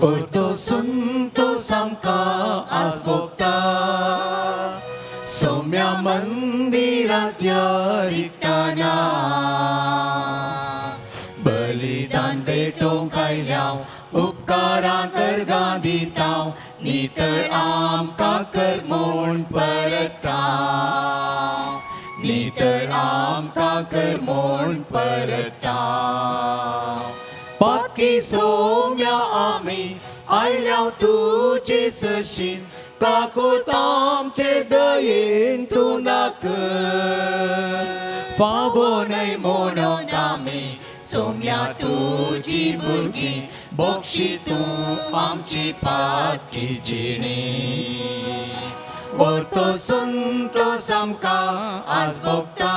परतो संतोस आमकां आज भोगता सोम्या मंदिरांत रिगतना बलिदान भेटोवंक आयल्या उपकारां करगां दिता नितळ आमकां कर म्हूण परता नितळ आमकां कर म्हूण परता पातकी सोम्या आमी आयल्या तुजे सरशीं काकूत आमचेर दयेन तूं दाखय फावो न्हय म्हणून आमी सोम्या तुजी भुरगीं बक्षी तूं आमची पातकी जिणी परतो संतोस आमकां आज भोगता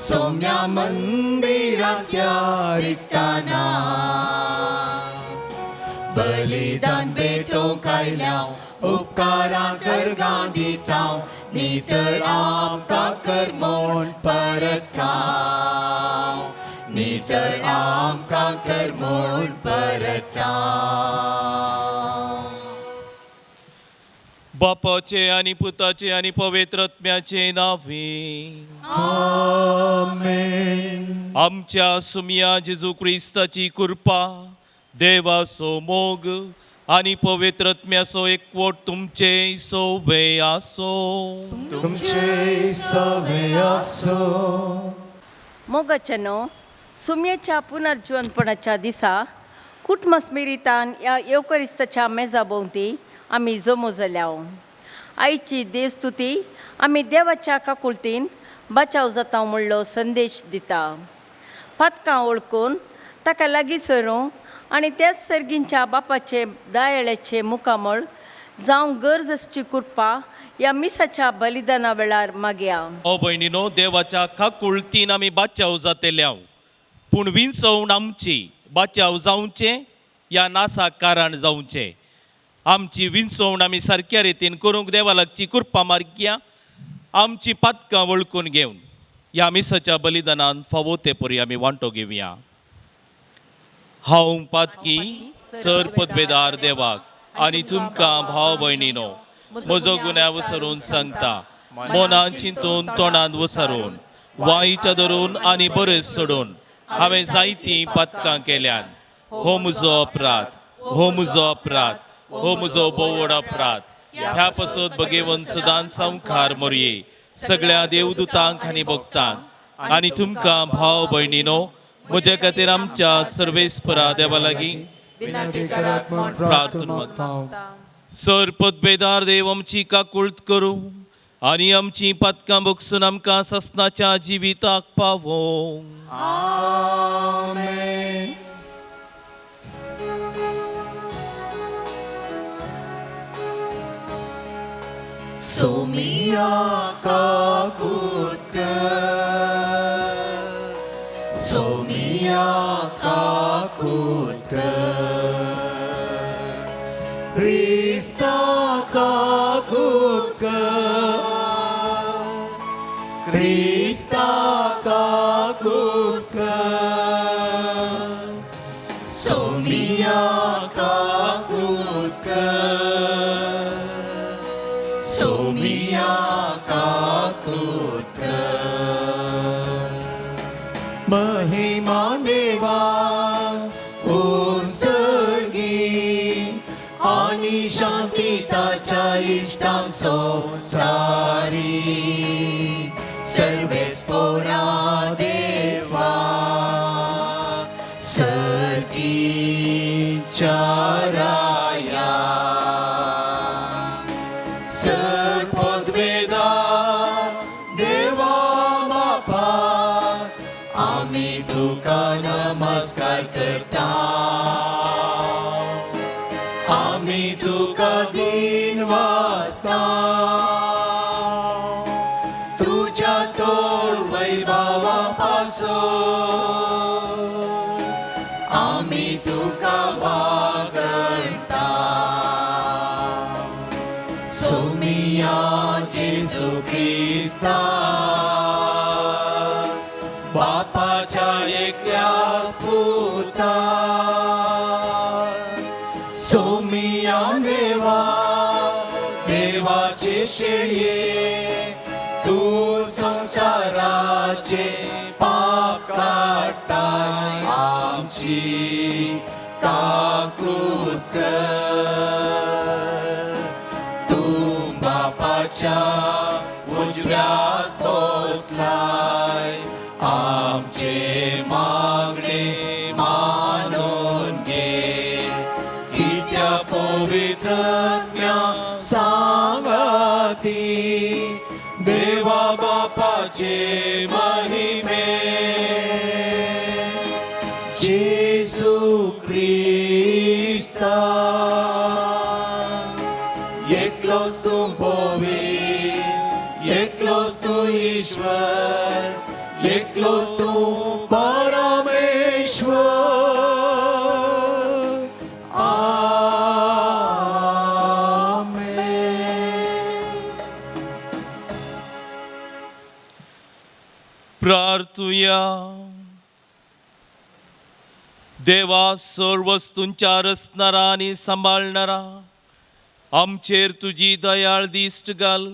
सोम्या मंदिरांत रिगतना बलिदान भेटोवंक आयल्या उपकारां करगां दिता नितळ आमकां कर म्हूण परता नितळ आमकां कर म्हूण परता. बापाचे आनी पुताचे आनी पवित्र आत्म्याचे नांवे. आमेन. आमच्या सुमया जेजू क्रिस्ताची कृपा, देवाचो मोग आनी पवित्र आत्म्याचो एकवट तुमचे सोवे आसो. तुमचे सवे आसो. मोगाच्यानो, सुमयेच्या पुनर्जिवनपणाच्या दिसा कुटुंबस्मिरितान ह्या येवकरिस्ताच्या मेजा भोंवती आमी जमो जाल्या. आयची देवस्तुती आमी देवाच्या काकुळतीन बचाव जाता म्हणलो संदेश दिता. पातकां वळखून ताका लागीं सरूंक आनी त्याच सर्गींच्या बापाचे दयाळ्याचे मुखामळ जावं गरज आसची कृपा ह्या मिसाच्या बलिदाना वेळार मागया. ओ भयणीनो, देवाच्या काकुळतीन आमी बाचाव जातले, पूण विंचवण आमची बाचाव जावचें या नासा कारण जावचें. आमची विंचवण आमी सारक्या रितीन करूंक देवा लागची कृपा मार्ग्या. आमची पातकां वळखून घेवन ह्या मिसाच्या बलिदानान फावो ते परी आमी वांटो घेवया. हांव पातकी सर पदवेदार देवाक आनी तुमकां भाव भयणीनो म्हजो गुन्यांव वसरून सांगता. मनान चिंतून, तोंडान वसरून, वायट धरून आनी बरें सोडून हांवें जायतीं पातकां केल्यात. हो म्हजो अपराध, हो म्हजो अपराध, हो म्हजो बोवड अपराध. ह्या पसत बगेवन सदांच संवखार मोरये सगळ्या देवदूतांक आनी भक्तांक आनी तुमकां भाव भयणीनो म्हज्या खातीर आमच्या सर्वेस्परा देवा लागीं विनंती करात म्हूण प्रार्थना मागता. सर पदवेदार देव आमची काकुळत करूं आनी आमची पातकां बगसून आमकां ससनाच्या जिविताक पावोवं. आमेन. सोमिया काकूत कर, सोमिया काकूत कर, क्रिस्ता काकूत कर, क्रिस्ता काकूत कर, सोमिया काकूत कर, सोमिया काकूत कर. महिमा देवा उंसर्गी आनी शांती ताच्या इश्टां संवसारी सर्वेस पोरा देवा सर्गीच्या राया. सर पदवेदार देवा बापा आमी तुका नमस्कार करता, आमी तुका दिन वाचता, तुज्या तोर वैभवा पासून आमी तुका वागणता. सोमिया जेजू क्रिस्ता बापाच्या एकल्या पुता. देवाचे शेळये तूं संवसाराचे पाप काडटाय आमची काकूत कर. तूं बापाच्या उजव्यात बसलाय आमचे मागणे मानून घे कित्या पवित्रज्ञा सांगाती देवा बापाचे महिमे जेजू क्रिस्ता एकलोच तूं पवित्र एकलोच तूं ईश्वर एकलोच तूं परमेश्वर. आमेन. प्रार्थुया. देवा सर्व वस्तूंच्या रचणारा आनी सांबाळणारा आमचेर तुजी दयाळ दिश्ट घाल.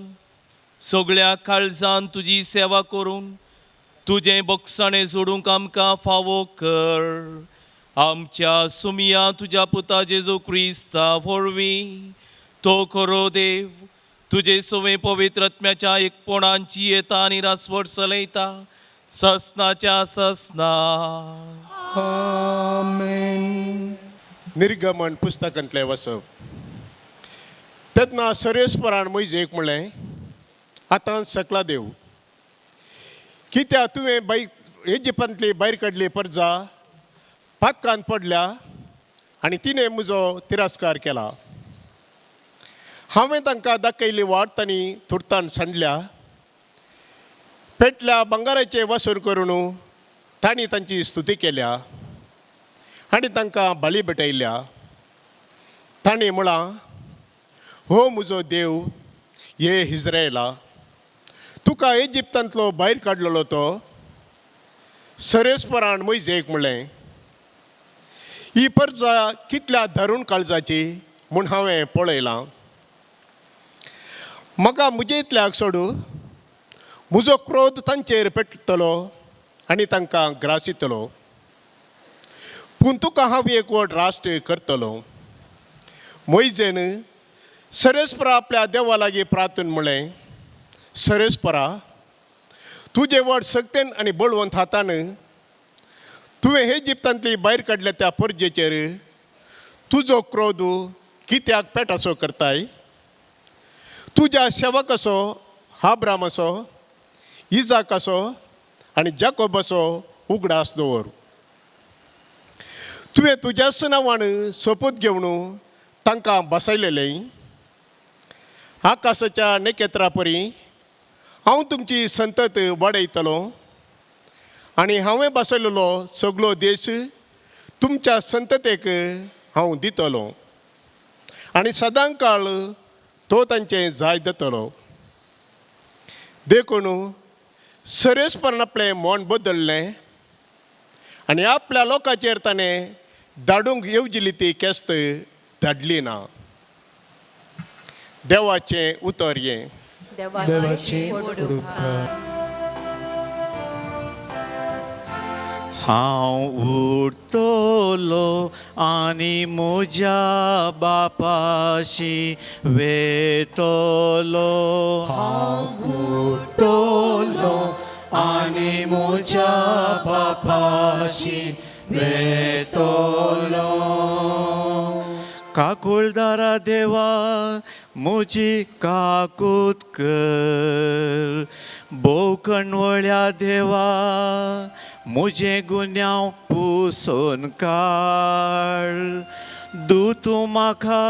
सगळ्या काळजान तुजी सेवा करून तुजें बक्षाणें जोडूंक आमकां फावो कर. आमच्या सुमिया तुज्या पुता जेजू क्रिस्ता वरवीं तो खरो देव तुजे सवे पवित्र आत्म्याच्या एकपणांची येता आनी रासवट चलयता ससनाच्या ससना. निर्गमन पुस्तकांतलें वसप. तेन्ना सरेस्वरान म्हजेक म्हणलें, आतां सकला देव कित्याक तुवें बाय इजिप्तांतली भायर काडली परजा पातकान पडल्या आनी तिणें म्हजो तिरस्कार केला. हांवें तांकां दाखयल्ली वाट तांणी तुर्तान सांडल्या. पेटल्या भांगराचें वसूल करून तांणी तांची स्तुती केल्या आनी तांकां बळी भेटयल्या. तांणी म्हळां, हो म्हजो देव ये इस्रायला, तुका इजिप्तांतलो भायर काडलेलो तो. सरेस्वरान म्हजेक म्हणलें, ही परजा कितल्या धरून काळजाची म्हूण हांवें पळयलां. म्हाका म्हजे इतल्याक सोडू म्हजो क्रोध तांचेर पेटतलो आनी तांकां ग्रासितलो. पूण तुका हांव एक व्हड राष्ट्र करतलो. मोयजेन सरेस्परा आपल्या देवा लागीं प्रार्थून म्हणलें, सरेस्परा तुजे व्हड सक्तेन आनी बळवंत हातान तुवें हे जिप्तांतली भायर काडल्या त्या परजेचेर तुजो क्रोध कित्याक पेटासो करताय? तुज्या सेवक असो आब्राम असो इजाक असो आनी जाकोब असो उगडास दवर. तुवें तुज्याच नांवान सोपूत घेवन तांकां बसयलेलें. आकाशाच्या नखेत्रा परी हांव तुमची संतत वाडयतलो आनी हांवें बसयलेलो सगलो देश तुमच्या संततेक हांव दितलो आनी सदां काळ तो तांचें जाय जातलो. देखून सरेस्परान आपलें मन बदललें आनी आपल्या लोकांचेर ताणें धाडूंक येवजिली ती केस्त धाडली ना. देवाचें उतर हें. देवाचे उपकार. हांव उठतलो आनी म्हज्या बापाशी वेतलो. हांव उठतलो आनी म्हज्या बापाशी वेतलो. काकुळदारा देवा म्हजी काकूत कर. भोव कणवळ्या देवा म्हजें गुन्यांव पुसून काड. दू तूं म्हाका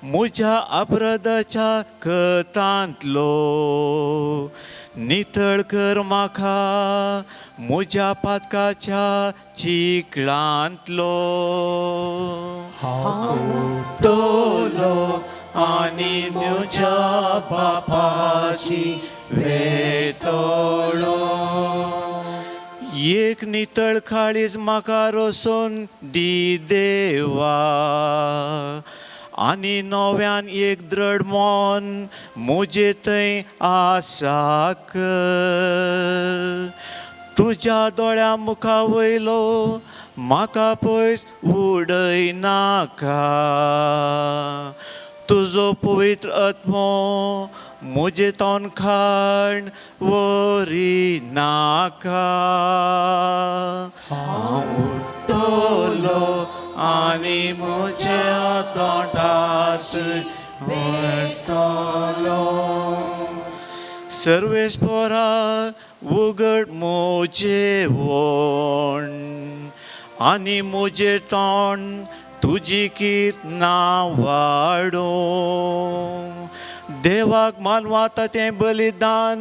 म्हज्या अपराधाच्या कतांतलो नितळ कर म्हाका म्हज्या पातकाच्या चिखलांतलो. हांव उठतलो आनी म्हज्या बापाशी वेतलो. एक नितळ काळीज म्हाका रोसून दी देवा. आनी नव्यान एक द्रड मन म्हजे थंय आसा कर. तुज्या दोळ्या मुखा वयलो म्हाका पयस उडय नाका. तुजो पवित्र आत्मो म्हजे तोंड खाण वरी नाका. हांव उठ्ठलो आनी म्हज्या तोंडास म्हणटलो, सर्वेस्परा उगड म्हजें वोण आनी म्हजें तोंड तुजी किर्तना वाडोवं. देवाक मानवाता तें बलिदान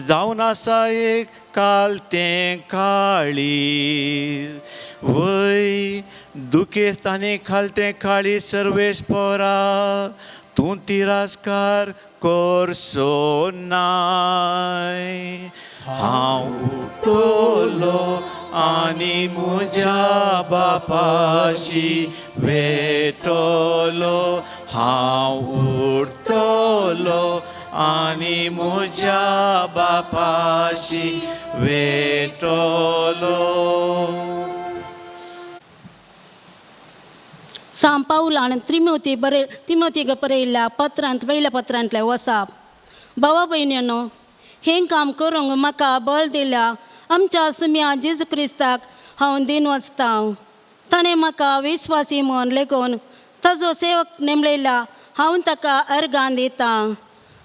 जावन आसा एक काल तें काळीज वय दुखेस्त आनी खालतें काळीज सर्वेस्परा तूं तिरस्कार करचो नाय. हांव उठ्ठलो आनी म्हज्या बापाशी वेतलो. हांव उठ्ठलो आनी म्हज्या बापाशी वेतलो. सांव पावलान त्रिमोती बरे तिमोतीक बरयल्ल्या पत्रांत पयल्या पत्रांतलें वसाप. भावा भयणीनो, हें काम करूंक म्हाका बळ दिल्या आमच्या सुम्या जेजू क्रिस्ताक हांव दिन वचतां. ताणें म्हाका विस्वासी म्हूण लेगून ताजो सेवक नेमलेल्या हांव ताका अर्गां दितां.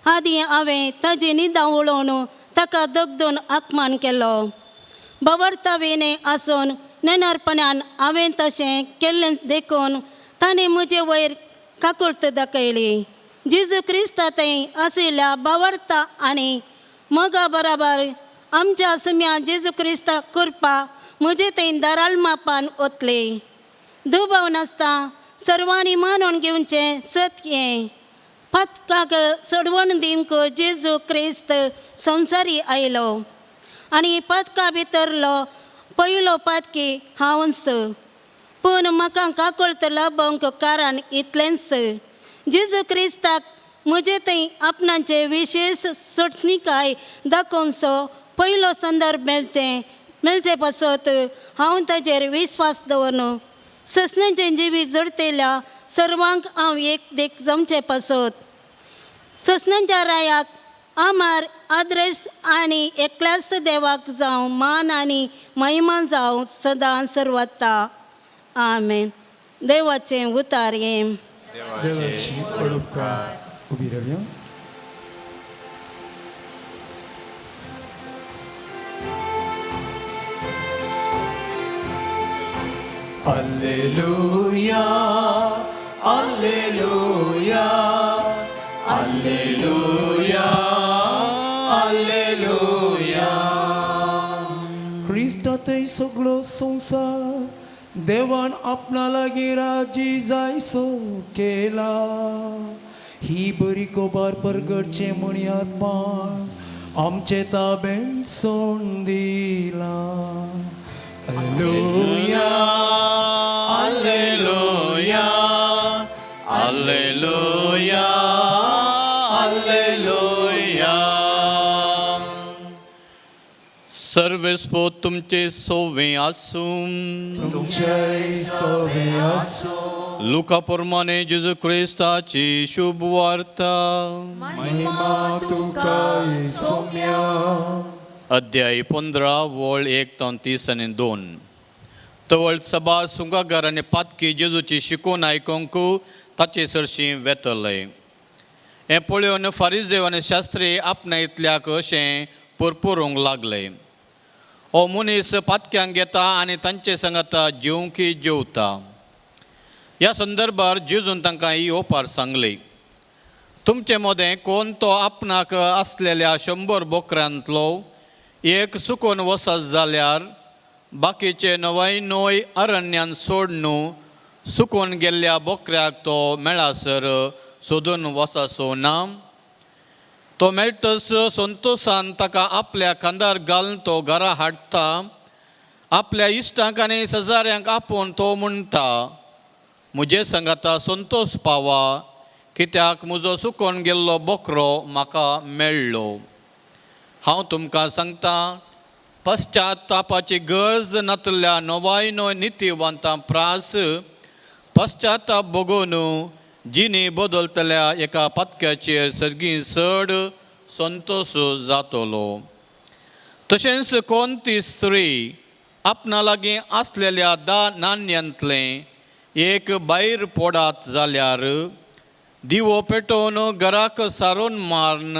आदीं हांवें ताजी निदां उलोवन ताका दगदून अपमान केलो. बावडता वेणे आसून नेणारपणान हांवें तशें केल्लें देखून ताणें म्हजे वयर काकुळट दाखयली. जेजू क्रिस्ता थंय आशिल्ल्या बावडता आनी मोगा बराबर आमच्या सुम्या जेजू क्रिस्ता कृपा म्हजे थंय दराल मापान ओतली. दुबाव नासता सर्वांनी मानून घेवचें सत हें पातकाक सोडवण दिवंक जेजू क्रिस्त संवसारी आयलो आनी पातका भितरलो पयलो पातकी हांवच. पूण म्हाका काकुळट लाबोवंक कारण इतलेंच, जेजू क्रिस्ताक म्हजे थंय आपणाचे विशेश सोटणिकाय दाखोवचो पयलो संदर्भ मेळचे पासत हांव ताजेर विस्वास दवरन ससनाचें जिवीत जोडटेल्या सर्वांक हांव एक देख जमचे पासत ससनाच्या रायाक आमार आदरेश आनी एकल्याच देवाक जावं मान आनी महिमा जावं सदां सर्वता. आमेन. देवाचें उतार हें. देवाची उपकार. उबी रावया. Alleluia, Alleluia, Alleluia, Alleluia. क्रिस्ता थंय सगळो संवसार देवान आपणा लागीं राजी जायसो केला. ही बरी खबर परगटचें म्हणयारपण आमचे ताबेन सोड दिलां. Alleluia, Alleluia, Alleluia, Alleluia. सर्वेस्पोत तुमचे सोवे आसूं. तुमचे सोवे आसूं. लुका प्रमाणे जेजू क्रिस्ताची शुभ वार्ता. महिमा तुका सोम्या. अध्याय 15 वळ 1 तावन 30 आनी 2. तवळ सभा सुंगागर आनी पातकी जेजूची शिकोवन आयकूंक ताचे सरशीं वेतले. हें पळोवन फारिजेव आनी शास्त्री आपणा इतल्याक अशें पुरपुरूंक लागले, हो मनीस पातक्यांक घेता आनी तांचे सांगाता जेवंकी जेवता. ह्या संदर्भार जेजून तांकां ही ओपार सांगली, तुमचे मदें कोण तो आपणाक आसलेल्या 100 बोकऱ्यांतलो एक सुकोन वचत जाल्यार बाकीचे 99 अरण्यान सोडून सुकोन गेल्ल्या बोकऱ्याक तो मेळासर सोदून वचासो ना. तो मेळटच संतोशान ताका आपल्या खांदार घालून तो घरा हाडटा. आपल्या इश्टांक आनी शेजाऱ्यांक आपोवन तो म्हणटा, म्हजे सांगाता संतोश पावा, कित्याक म्हजो सुकोन गेल्लो बोकरो म्हाका मेळ्ळो. हांव तुमकां सांगता, पश्चातापाची गरज नातल्या नवायनो नितीवंतां प्रास पश्चाताप भोगून जिणी बदलतल्या एका पातक्याचेर सर्गी चड संतोश जातलो. तशेंच कोण ती स्त्री आपणा लागीं आसलेल्या 10 नाण्यांतलें एक भायर पडात जाल्यार दिवो पेटोवन घराक सारोन मारून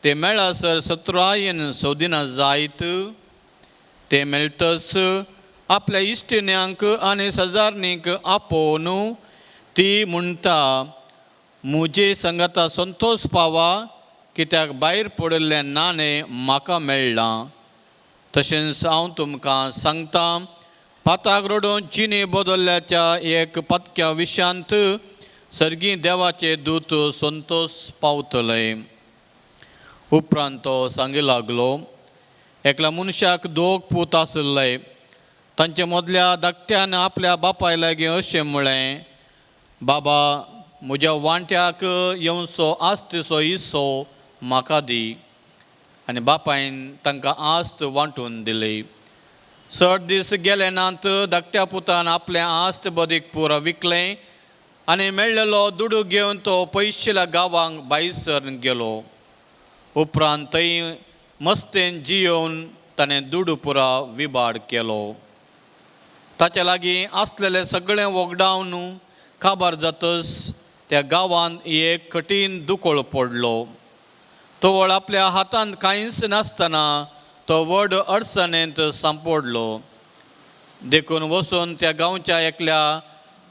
ते मेळासर सत्रायेन सोदिना जायत. ते मेळटच आपल्या इश्टिण्यांक आनी शेजारणींक आपोवन ती म्हणटा, म्हजे सांगाता संतोश पावा, कित्याक भायर पडिल्लें नाणें म्हाका मेळ्ळां. तशेंच हांव तुमकां सांगता, पाताक रडून चिनी बदलल्याच्या एक पतक्या विशांत सर्गी देवाचे दूत संतोश पावतले. उपरांत तो सांगी लागलो, एकल्या मनशाक 2 पूत आशिल्ले. तांचे मदल्या धाकट्यान आपल्या बापाय लागीं अशें म्हळें, बाबा म्हज्या वांट्याक येवचो आस्तीचो हिस्सो म्हाका दी. आनी बापायन तांकां आस्त वांटून दिली. चड दीस गेले नात, धाकट्या पुतान आपलें आस्त बदीक पुरो विकलें आनी मेळ्ळेलो दुडू घेवन तो पयशिल्या गांवांक भायर सरून गेलो. उपरांत थंय मस्तेन जियोवन ताणें दुडू पुरा विबाड केलो. ताच्या लागीं आसलेलें सगळें वगडावन काबार जातच त्या गांवांत एक कठीण दुकळ पडलो. तवळ आपल्या हातांत कांयच नासतना तो व्हड अडचणेंत सांपडलो. देखून वचून त्या गांवच्या एकल्या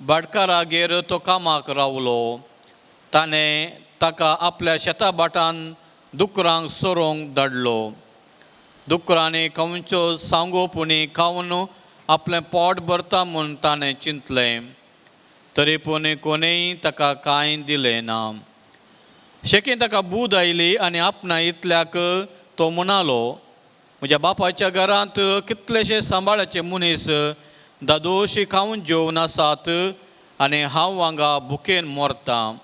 भाटकारागेर तो कामाक रावलो. ताणें ताका आपल्या शेता भाटान दुकरांक सोरोंक धाडलो. दुकरांनी खंयच्यो सांगो पुणी खावन आपलें पोट भरता म्हूण ताणें चिंतलें, तरी पूण कोणेय ताका कांय दिलें ना. शेकीं ताका बूद आयली आनी आपणा इतल्याक तो म्हणालो, म्हज्या बापायच्या घरांत कितलेशे सांबाळाचे मनीस दादोशी खावन जेवन आसात आनी हांव हांगा भुकेन मरतां.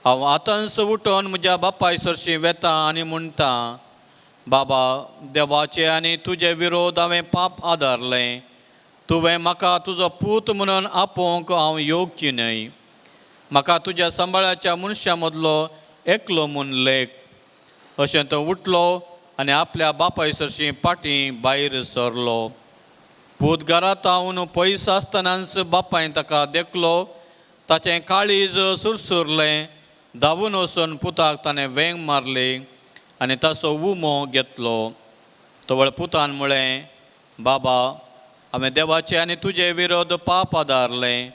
हांव आतांच उठोन म्हज्या बापाय सरशीं वेता आनी म्हणटा, बाबा देवाचे आनी तुजे विरोध हांवें पाप आदारलें. तुवें म्हाका तुजो पूत म्हणून आपोवंक हांव योग्य न्हय. म्हाका तुज्या सांबाळाच्या मनशां मदलो एकलो म्हूण लेख. अशें तो उठलो आनी आपल्या बापाय सरशीं फाटीं भायर सरलो. पूत घरांत हांव पयस आसतनाच बापायन ताका देखलो. ताचें काळीज सुरसुरलें. धांवून वचून पुताक ताणें वेंग मारली आनी ताचो उमो घेतलो. तवळ पुतान म्हळें, बाबा हांवें देवाचे आनी तुजे विरोध पाप आदारलें.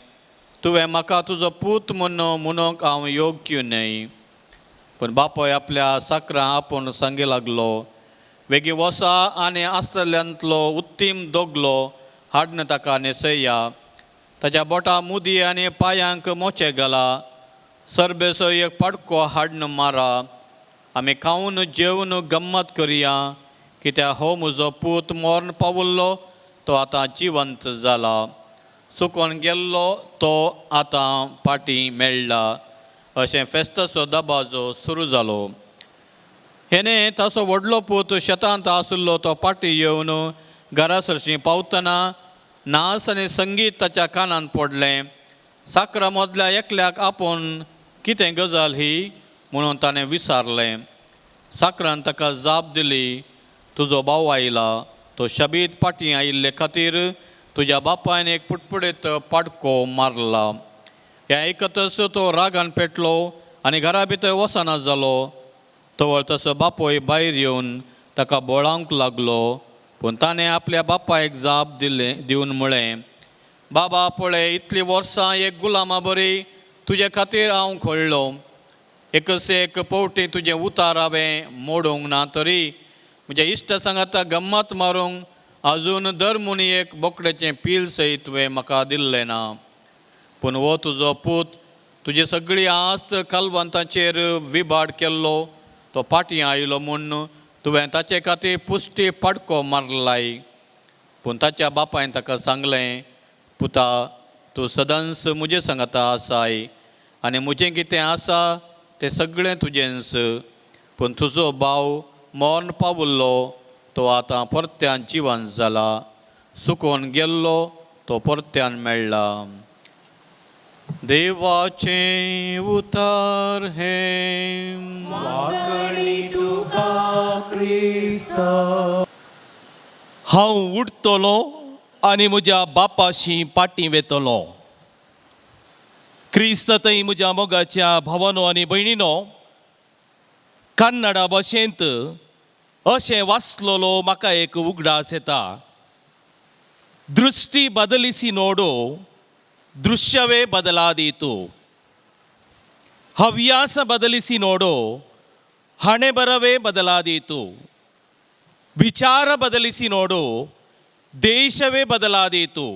तुवें म्हाका तुजो पूत म्हूण म्हणूंक हांव योग्य न्हय. पूण बापूय आपल्या साकरां आपूण सांगी लागलो, वेगीं वसा आनी आसतल्यांतलो उत्तीम दोगलो हाडून ताका न्हेसया. ताच्या बोटा मुदी आनी पांयांक मोचे घाला. सरबेचो एक पाडको हाडून मारा. आमी खावन जेवन गम्मत करया, कित्याक हो म्हजो पूत मर्ण पावल्लो तो आतां जिवंत जाला, चुकोन गेल्लो तो आतां फाटीं मेळ्ळा. अशें फेस्ताचो दबाजो सुरू जालो. हेणे ताचो व्हडलो पूत शेतांत आशिल्लो तो फाटीं येवन घरा सरशीं पावतना नाच आनी संगीत ताच्या कानांत पडलें. साकरा मदल्या एकल्याक आपोवन कितें गजाल ही म्हणून ताणें विचारलें. साकरान ताका जाप दिली, तुजो भाव आयला, तो शबीत फाटीं आयिल्ले खातीर तुज्या बापायन एक पुटपुडीत पाडको मारला. हें आयकतच तो रागान पेटलो आनी घरा भितर वचना जालो. तवळ तसो बापूय भायर येवन ताका बोळावंक लागलो. पूण ताणें आपल्या बापायक जाप दिले दिवन म्हळें, बाबा पळय इतलीं वर्सां एक गुलामा बरी तुजे खातीर हांव खळ्ळो. एकच एक पवटी तुजें उतार हांवें मोडूंक ना, तरी म्हज्या इश्ट सांगाता गम्मत मारूंक आजून दर म्हूण एक बोकड्याचें पील सयत तुवें म्हाका दिल्लें ना. पूण हो तुजो पूत तुजी सगळी आस्त कालवंताचेर विबाड केल्लो, तो फाटीं आयलो म्हूण तुवें ताचे खातीर पुश्टी पाडको मारलाय. पूण ताच्या बापायन ताका सांगलें, पुता तूं सदांच म्हजे सांगाता आसाय आनी म्हजें कितें आसा तें सगळें तुजेंच. पूण तुजो भाव मर्ण पावुल्लो तो आतां परत्यान जिवन जाला, सुकोन गेल्लो तो परत्यान मेळ्ळा. देवाचें उतार हें. हांव उठतलो आनी म्हज्या बापाशी पाटी वेतलो. क्रिस्त थंय म्हज्या मोगाच्या भावानो आनी भयणीनो, कन्नडा भाशेंत अशें वाचलोलो म्हाका एक उगडास येता. दृश्टी बदलिसी नोडो ದೃಶ್ಯವೇ ಬದಲಾದೀತು, ಹವ್ಯಾಸ ಬದಲಿಸಿ ನೋಡೋ ಹಣೆ ಬರವೇ ಬದಲಾದೀತು, ವಿಚಾರ ಬದಲಿಸಿ ನೋಡು ದೇಶವೇ ಬದಲಾದೀತು.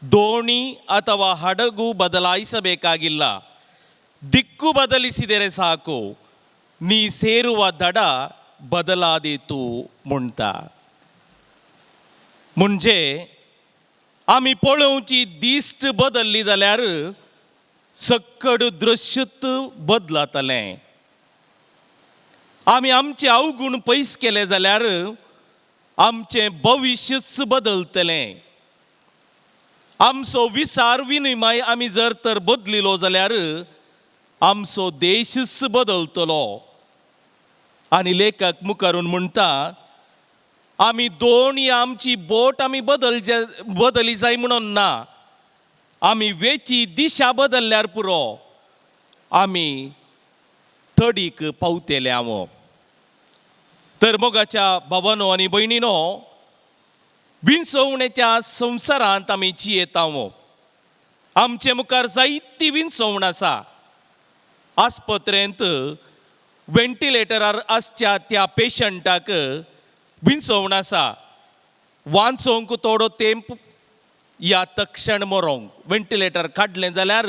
ದೋಣಿ ಅಥವಾ ಹಡಗು ಬದಲಾಯಿಸಬೇಕಾಗಿಲ್ಲ, ದಿಕ್ಕು ಬದಲಿಸಿದರೆ ಸಾಕು, ನೀ ಸೇರುವ ದಡ ಬದಲಾದೀತು म्हणटा. म्हणजे आमी पळोवची दिश्ट बदल्ली जाल्यार सक्कड दृश्यूत बदलतलें. आमी आमचे अवगूण पयस केले जाल्यार आमचें भविश्यच बदलतलें. आमचो विचार विनिमय आमी जर तर बदलिलो जाल्यार आमचो देशच बदलतलो. आनी लेखक मुखारून म्हणटा, आमी दोन या आमची बोट आमी बदली जाय म्हणून ना, आमी वेची दिशा बदलल्यार पुरो, आमी तडीक पावतले हांव. तर मोगाच्या भावानो आनी भयणीनो, विंचवणेच्या संवसारांत आमी जियेता. आमचे मुखार जायती विंचवण आसा. आस्पत्रेंत व्हेंटिलेटरार आसच्या त्या पेशंटाक विंचवण आसा, वांचोवंक थोडो तेंप या तक्षण मरोंक. व्हेंटिलेटर काडलें जाल्यार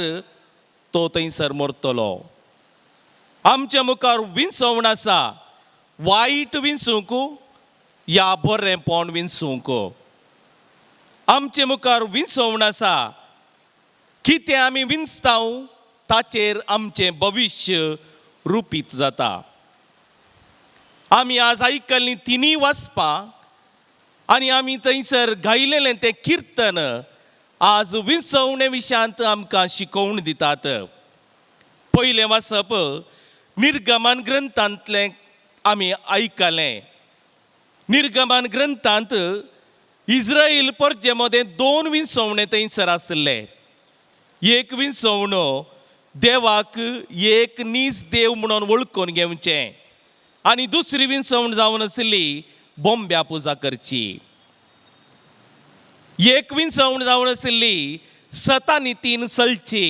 तो थंयसर मरतलो. आमच्या मुखार विंचवण आसा, वायट विंचूंक या बरेंपण विंचूंक. आमचे मुखार विंचवण आसा, कितें आमी विंचता ताचेर आमचें भविश्य रुपीत जाता. आमी आज आयकल्लीं तिनूय वाचपां आनी आमी थंयसर गायलेलें तें किर्तन आज विंचवणे विशयांत आमकां शिकोवण दितात. पयलें वाचप निर्गमन ग्रंथांतलें आमी आयकलें. निर्गमन ग्रंथांत इस्रायल परजे मदें दोन विंचवणे थंयसर आशिल्ले. एक विंचवणो देवाक एक नीज देव म्हणून वळखून घेवचें आनी दुसरी विंचवण जावन आशिल्ली बोंब्या पुजा करची. एक विंचवण जावन आशिल्ली सता नितीन चलची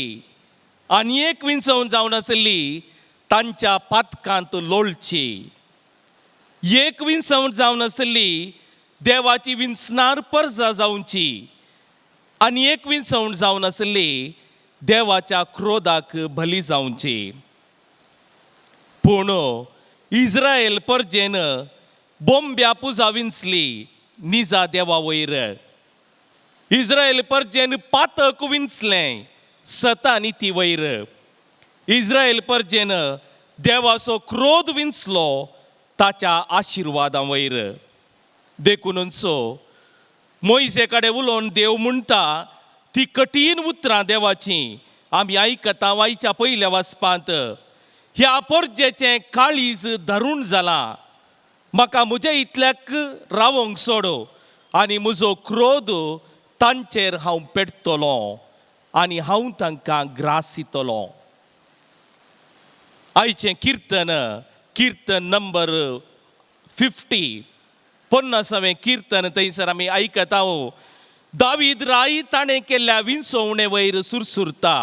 आनी एक विंचवण जावन आशिल्ली तांच्या पातकांत लोळची. एक विंचवण जावन आशिल्ली देवाची विंचणार परजा जावची आनी एक विंचवण जावन आशिल्ली देवाच्या क्रोधाक बली जावची. पूण इस्रायल परजेन बोंब्या पुजा विंचली निजा देवा वयर. इस्रायल परजेन पातक विंचलें सता निती वयर. इस्रायल परजेन देवाचो क्रोध विंचलो ताच्या आशिर्वादां वयर. देखूनच मोयजे कडेन उलोवन देव म्हणटा ती कठीण उतरां देवाचीं आमी आयकता वायच्या पयल्या वाचपांत. ह्या परजेचें काळीज धरून जालां, म्हाका म्हज्या इतल्याक रावोंक सोड आनी म्हजो क्रोध तांचेर हांव पेटतलो आनी हांव तांकां ग्रासितलो. आयचें किर्तन, किर्तन नंबर 50, 50वें किर्तन थंयसर आमी आयकता. दावीद राय ताणें केल्ल्या विंचवणे वयर सुरसुरता.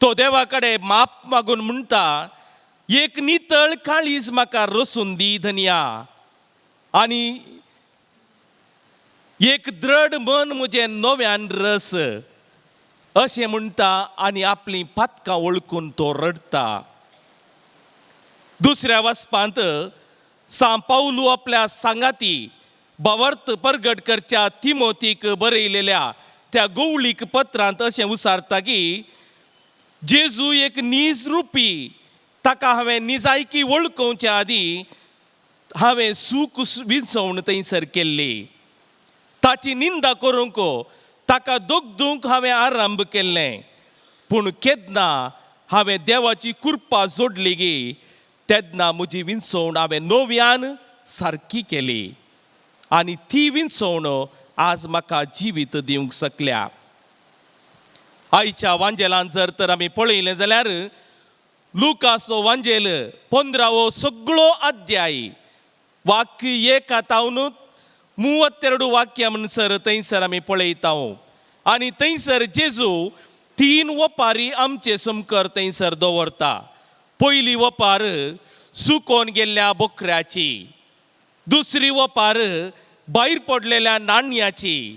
तो देवा कडेन माप मागून म्हणटा, एक नितळ काळीज म्हाका रसून दी धनया आनी एक द्रड मन म्हजें नव्यान रस, अशें म्हणटा आनी आपलीं पातकां वळखून तो रडटा. दुसऱ्या वाचपांत सांव पावलू आपल्या सांगाती भावार्थ परगट करच्या तिमोतीक बरयलेल्या त्या गोवळीक पत्रांत अशें उसारता की जेजू एक नीज रुपी, ताका हांवें निजायकी वळखोवच्या आदीं हांवें सूख विंचोवन थंयसर केल्ली. ताची निंदा करूंक, ताका दोगदूंक हांवें आरंभ केल्लें. पूण केन्ना हांवें देवाची कृपा जोडली गी तेन्ना म्हजी विंचवण हांवें नव्यान सारकी केली आनी ती विंचवण आज म्हाका जिवीत दिवंक शकल्या. आयच्या वांजेलान जर तर आमी पळयलें जाल्यार लुकासो वांजेल 15वो सगळो अध्याय वाक्य एका तावन 32 वाक्य म्हणसर थंयसर आमी पळयता आनी थंयसर जेजू 3 वपारी आमचे समकर थंयसर दवरता. पयली वपार सुकोन गेल्ल्या बोकऱ्याची, दुसरी वपार भायर पडलेल्या नाणयाची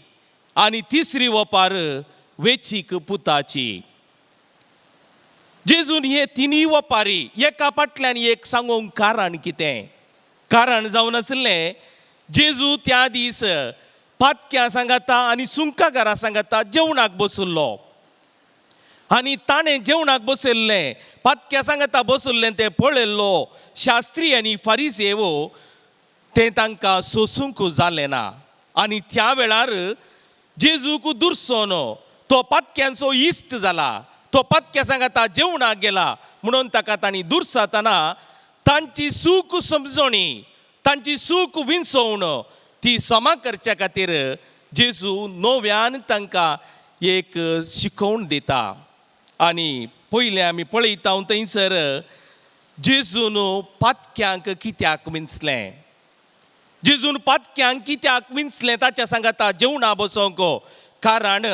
आनी तिसरी वपार वेचीक पुताची. जेजून हे तिनूय वपारी एका फाटल्यान एक सांगूंक कारण कितें? कारण जावन आशिल्लें जेजू त्या दीस पातक्यां सांगाता आनी सुंकाकारां सांगाता जेवणाक बशिल्लो आनी ताणें जेवणाक बसयल्लें, पातक्यां सांगाता बसल्लें तें पळयल्लो शास्त्री आनी फारिसेव तें तांकां सोसूंक जालें ना आनी त्या वेळार जेजूक दुरसोन तो पातक्यांचो इश्ट जाला, तो पातक्या सांगाता जेवणाक गेला म्हणून ताका तांणी दुरसातना तांची सूख समजणी, तांची सूख विंचोवन ती समा करच्या खातीर जेजू नव्यान तांकां एक शिकोवण दिता. आनी पयलें आमी पळयता थंयसर जेजून पातक्यांक कित्याक विंचलें, जेजून पातक्यांक कित्याक विंचलें ताच्या सांगाता जेवणा बसोंक, कारण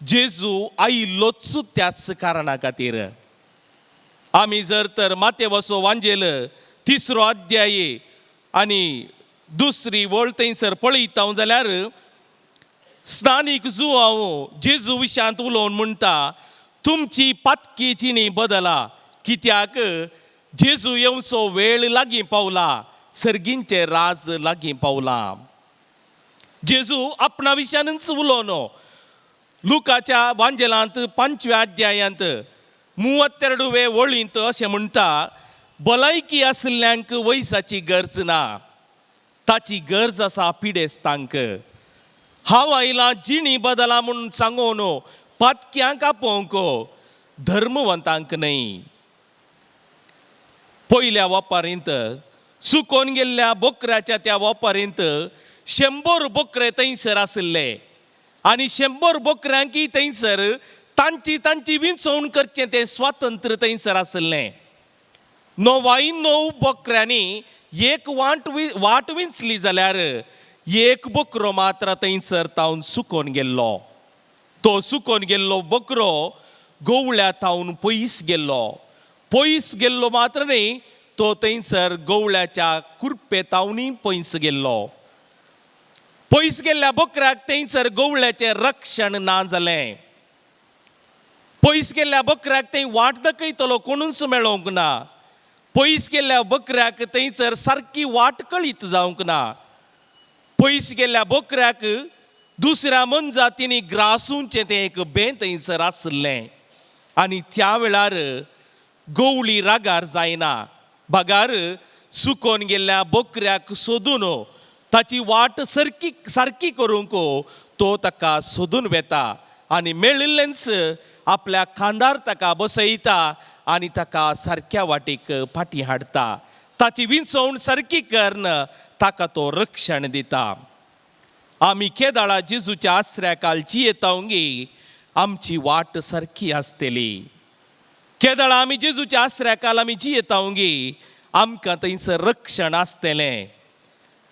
जेजू आयिल्लोच त्याच कारणा खातीर. आमी जर तर मातेवसो वांजेल 3रो अध्याय आनी दुसरी वळ थंयसर पळयता जाल्यार स्थानीक जुवांव जेजू विशांत उलोवन म्हणटा तुमची पातकी जिणी बदला, कित्याक जेजू येवचो वेळ लागीं पावला, सर्गींचें राज लागीं पावला. जेजू आपणा विशयानूच उलोवन लुकाच्या वांजेलांत 5व्या अध्यायांत 32वे वळींत अशें म्हणटा, भलायकी आशिल्ल्यांक वयसाची गरज ना, ताची गरज आसा पिडेस्तांक. हांव आयलां जिणी बदला म्हूण सांगून पातक्यांक आपोवंक, धर्मवंतांक न्हय. पयल्या वपारींत सुकोन गेल्ल्या बोकऱ्याच्या त्या वपारींत 100 बोकरे थंयसर आशिल्ले आनी 100 बोकऱ्यांकय थंयसर तांची तांची विंचवण करचें तें स्वातंत्र्य थंयसर आशिल्लें. 99 बोकऱ्यांनी एक वाट विंचली जाल्यार एक बोकरो मात्र थंयसर तावन सुकोन गेल्लो. तो सुकोन गेल्लो बोकरो गोवळ्या तावन पयस गेल्लो, पयस गेल्लो मात्र न्ही, तो थंयसर गोवळ्याच्या कुरपे तावनूय पयस गेल्लो. पयस गेल्ल्या बोकऱ्याक थंयसर गोवळ्याचें रक्षण ना जालें. पयस गेल्ल्या बोकऱ्याक थंय वाट दाखयतलो कोणूच मेळोवंक ना. पयस गेल्ल्या बोकऱ्याक थंयसर सारकी वाट कळीत जावंक ना. पयस गेल्ल्या बोकऱ्याक दुसऱ्या मनजातींनी ग्रासूंचें तें एक बें थंयसर आशिल्लें आनी त्या वेळार गोवळी रागार जायना, बगार सुकोन गेल्ल्या बोकऱ्याक सोदून ताची वाट सारकी सारकी करूंक तो ताका सोदून वेता आनी मेळिल्लेंच आपल्या खांदार ताका बसयता आनी ताका सारक्या वाटेक फाटीं हाडटा. ताची विंचवण सारकी करून ताका तो रक्षण दिता. आमी केदाळा जेजूच्या आसऱ्या काल जियेता गी आमची वाट सारकी आसतली. केदाळा आमी जेजूच्या आसऱ्या काल आमी जियेता गी आमकां थंयसर रक्षण आसतलें.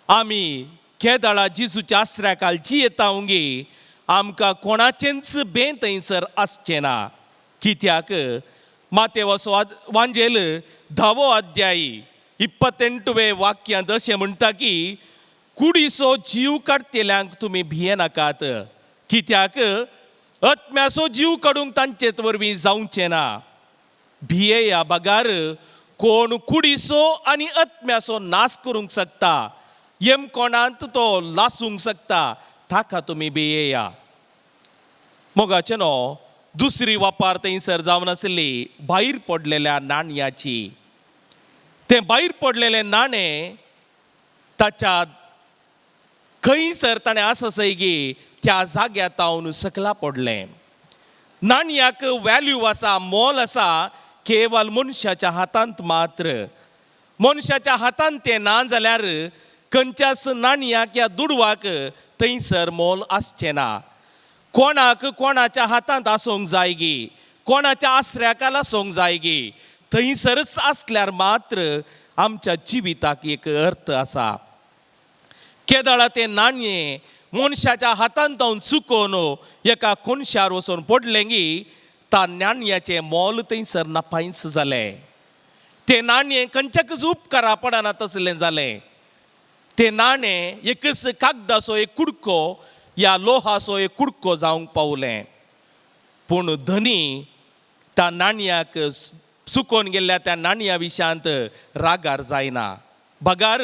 आमी केदाळा जेजूच्या आसऱ्या काल जियेता गी आमकां कोणाचेंच बें थंयसर आसचें ना. कित्याक मातेवसो वांजेल 10वो अध्याय 28वे वाक्यांत अशें म्हणटा की कुडीचो जीव काडटल्यांक तुमी भियेनाकात, कित्याक आत्म्याचो जीव काडूंक तांचे वरवीं जावचें ना. भियेया बगार कोण कुडीचो आनी आत्म्याचो नाश करूंक शकता, यमकोणांत तो लासूंक शकता, ताका तुमी भियेया. मोगाचें न्हू दुसरी वापार थंयसर जावन आसली भायर पडलेल्या नाणयाची. तें भायर पडलेलें नाणें ताच्या खंयसर ताणें आसा सयगी त्या जाग्यार तावन सकला पडलें. नाणयाक वॅल्यू आसा, मोल आसा केवल मनशाच्या हातांत मात्र. मनशाच्या हातांत तें ना जाल्यार खंयच्याच नाणयाक या दुडवाक थंयसर मोल आसचें ना. कोणाक कोणाच्या हातांत आसूंक जाय गी, कोणाच्या आसऱ्याकाल आसूंक जाय गी, थंयसरच आसल्यार मात्र आमच्या जिविताक एक अर्थ आसा. केदळा तें नाणयें मनशाच्या हातांत जावन चुकोवन एका कोनशार वचून पडलें गी त्या नाणयाचें मोल थंयसर नापायच जालें. तें नाणयें खंयच्याकच उपकारा पडना तसलें जालें. तें नाणें एकच कागदाचो एक कुडको या लोहाचो एक कुडको जावंक पावलें. पूण धनी त्या नाणयाक चुकोवन गेल्ल्या त्या नाणया विशयांत रागार जायना, बगार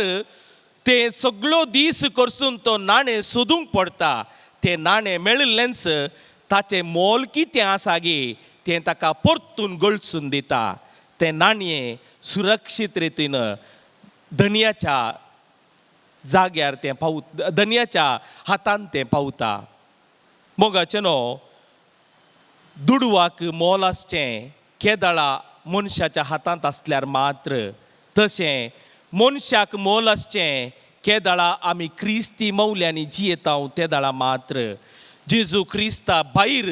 तें सगळो दीस करसून तो नाणें सोदूंक पडटा. तें नाणें मेळिल्लेंच ताचें मोल कितें आसा गी तें ताका परतून गळसून दिता. तें नाणयें सुरक्षीत रितीन धनयाच्या जाग्यार तें पाव, धनयाच्या हातान तें पावता. मोगाचें न्हू दुडवाक मोल आसचें केदळा मनशाच्या हातांत आसल्यार मात्र, तशें मनशाक मोल आसचें केदळा आमी क्रिस्ती मौल्यांनी जियेता तेदळा मात्र. जेजू क्रिस्ता भायर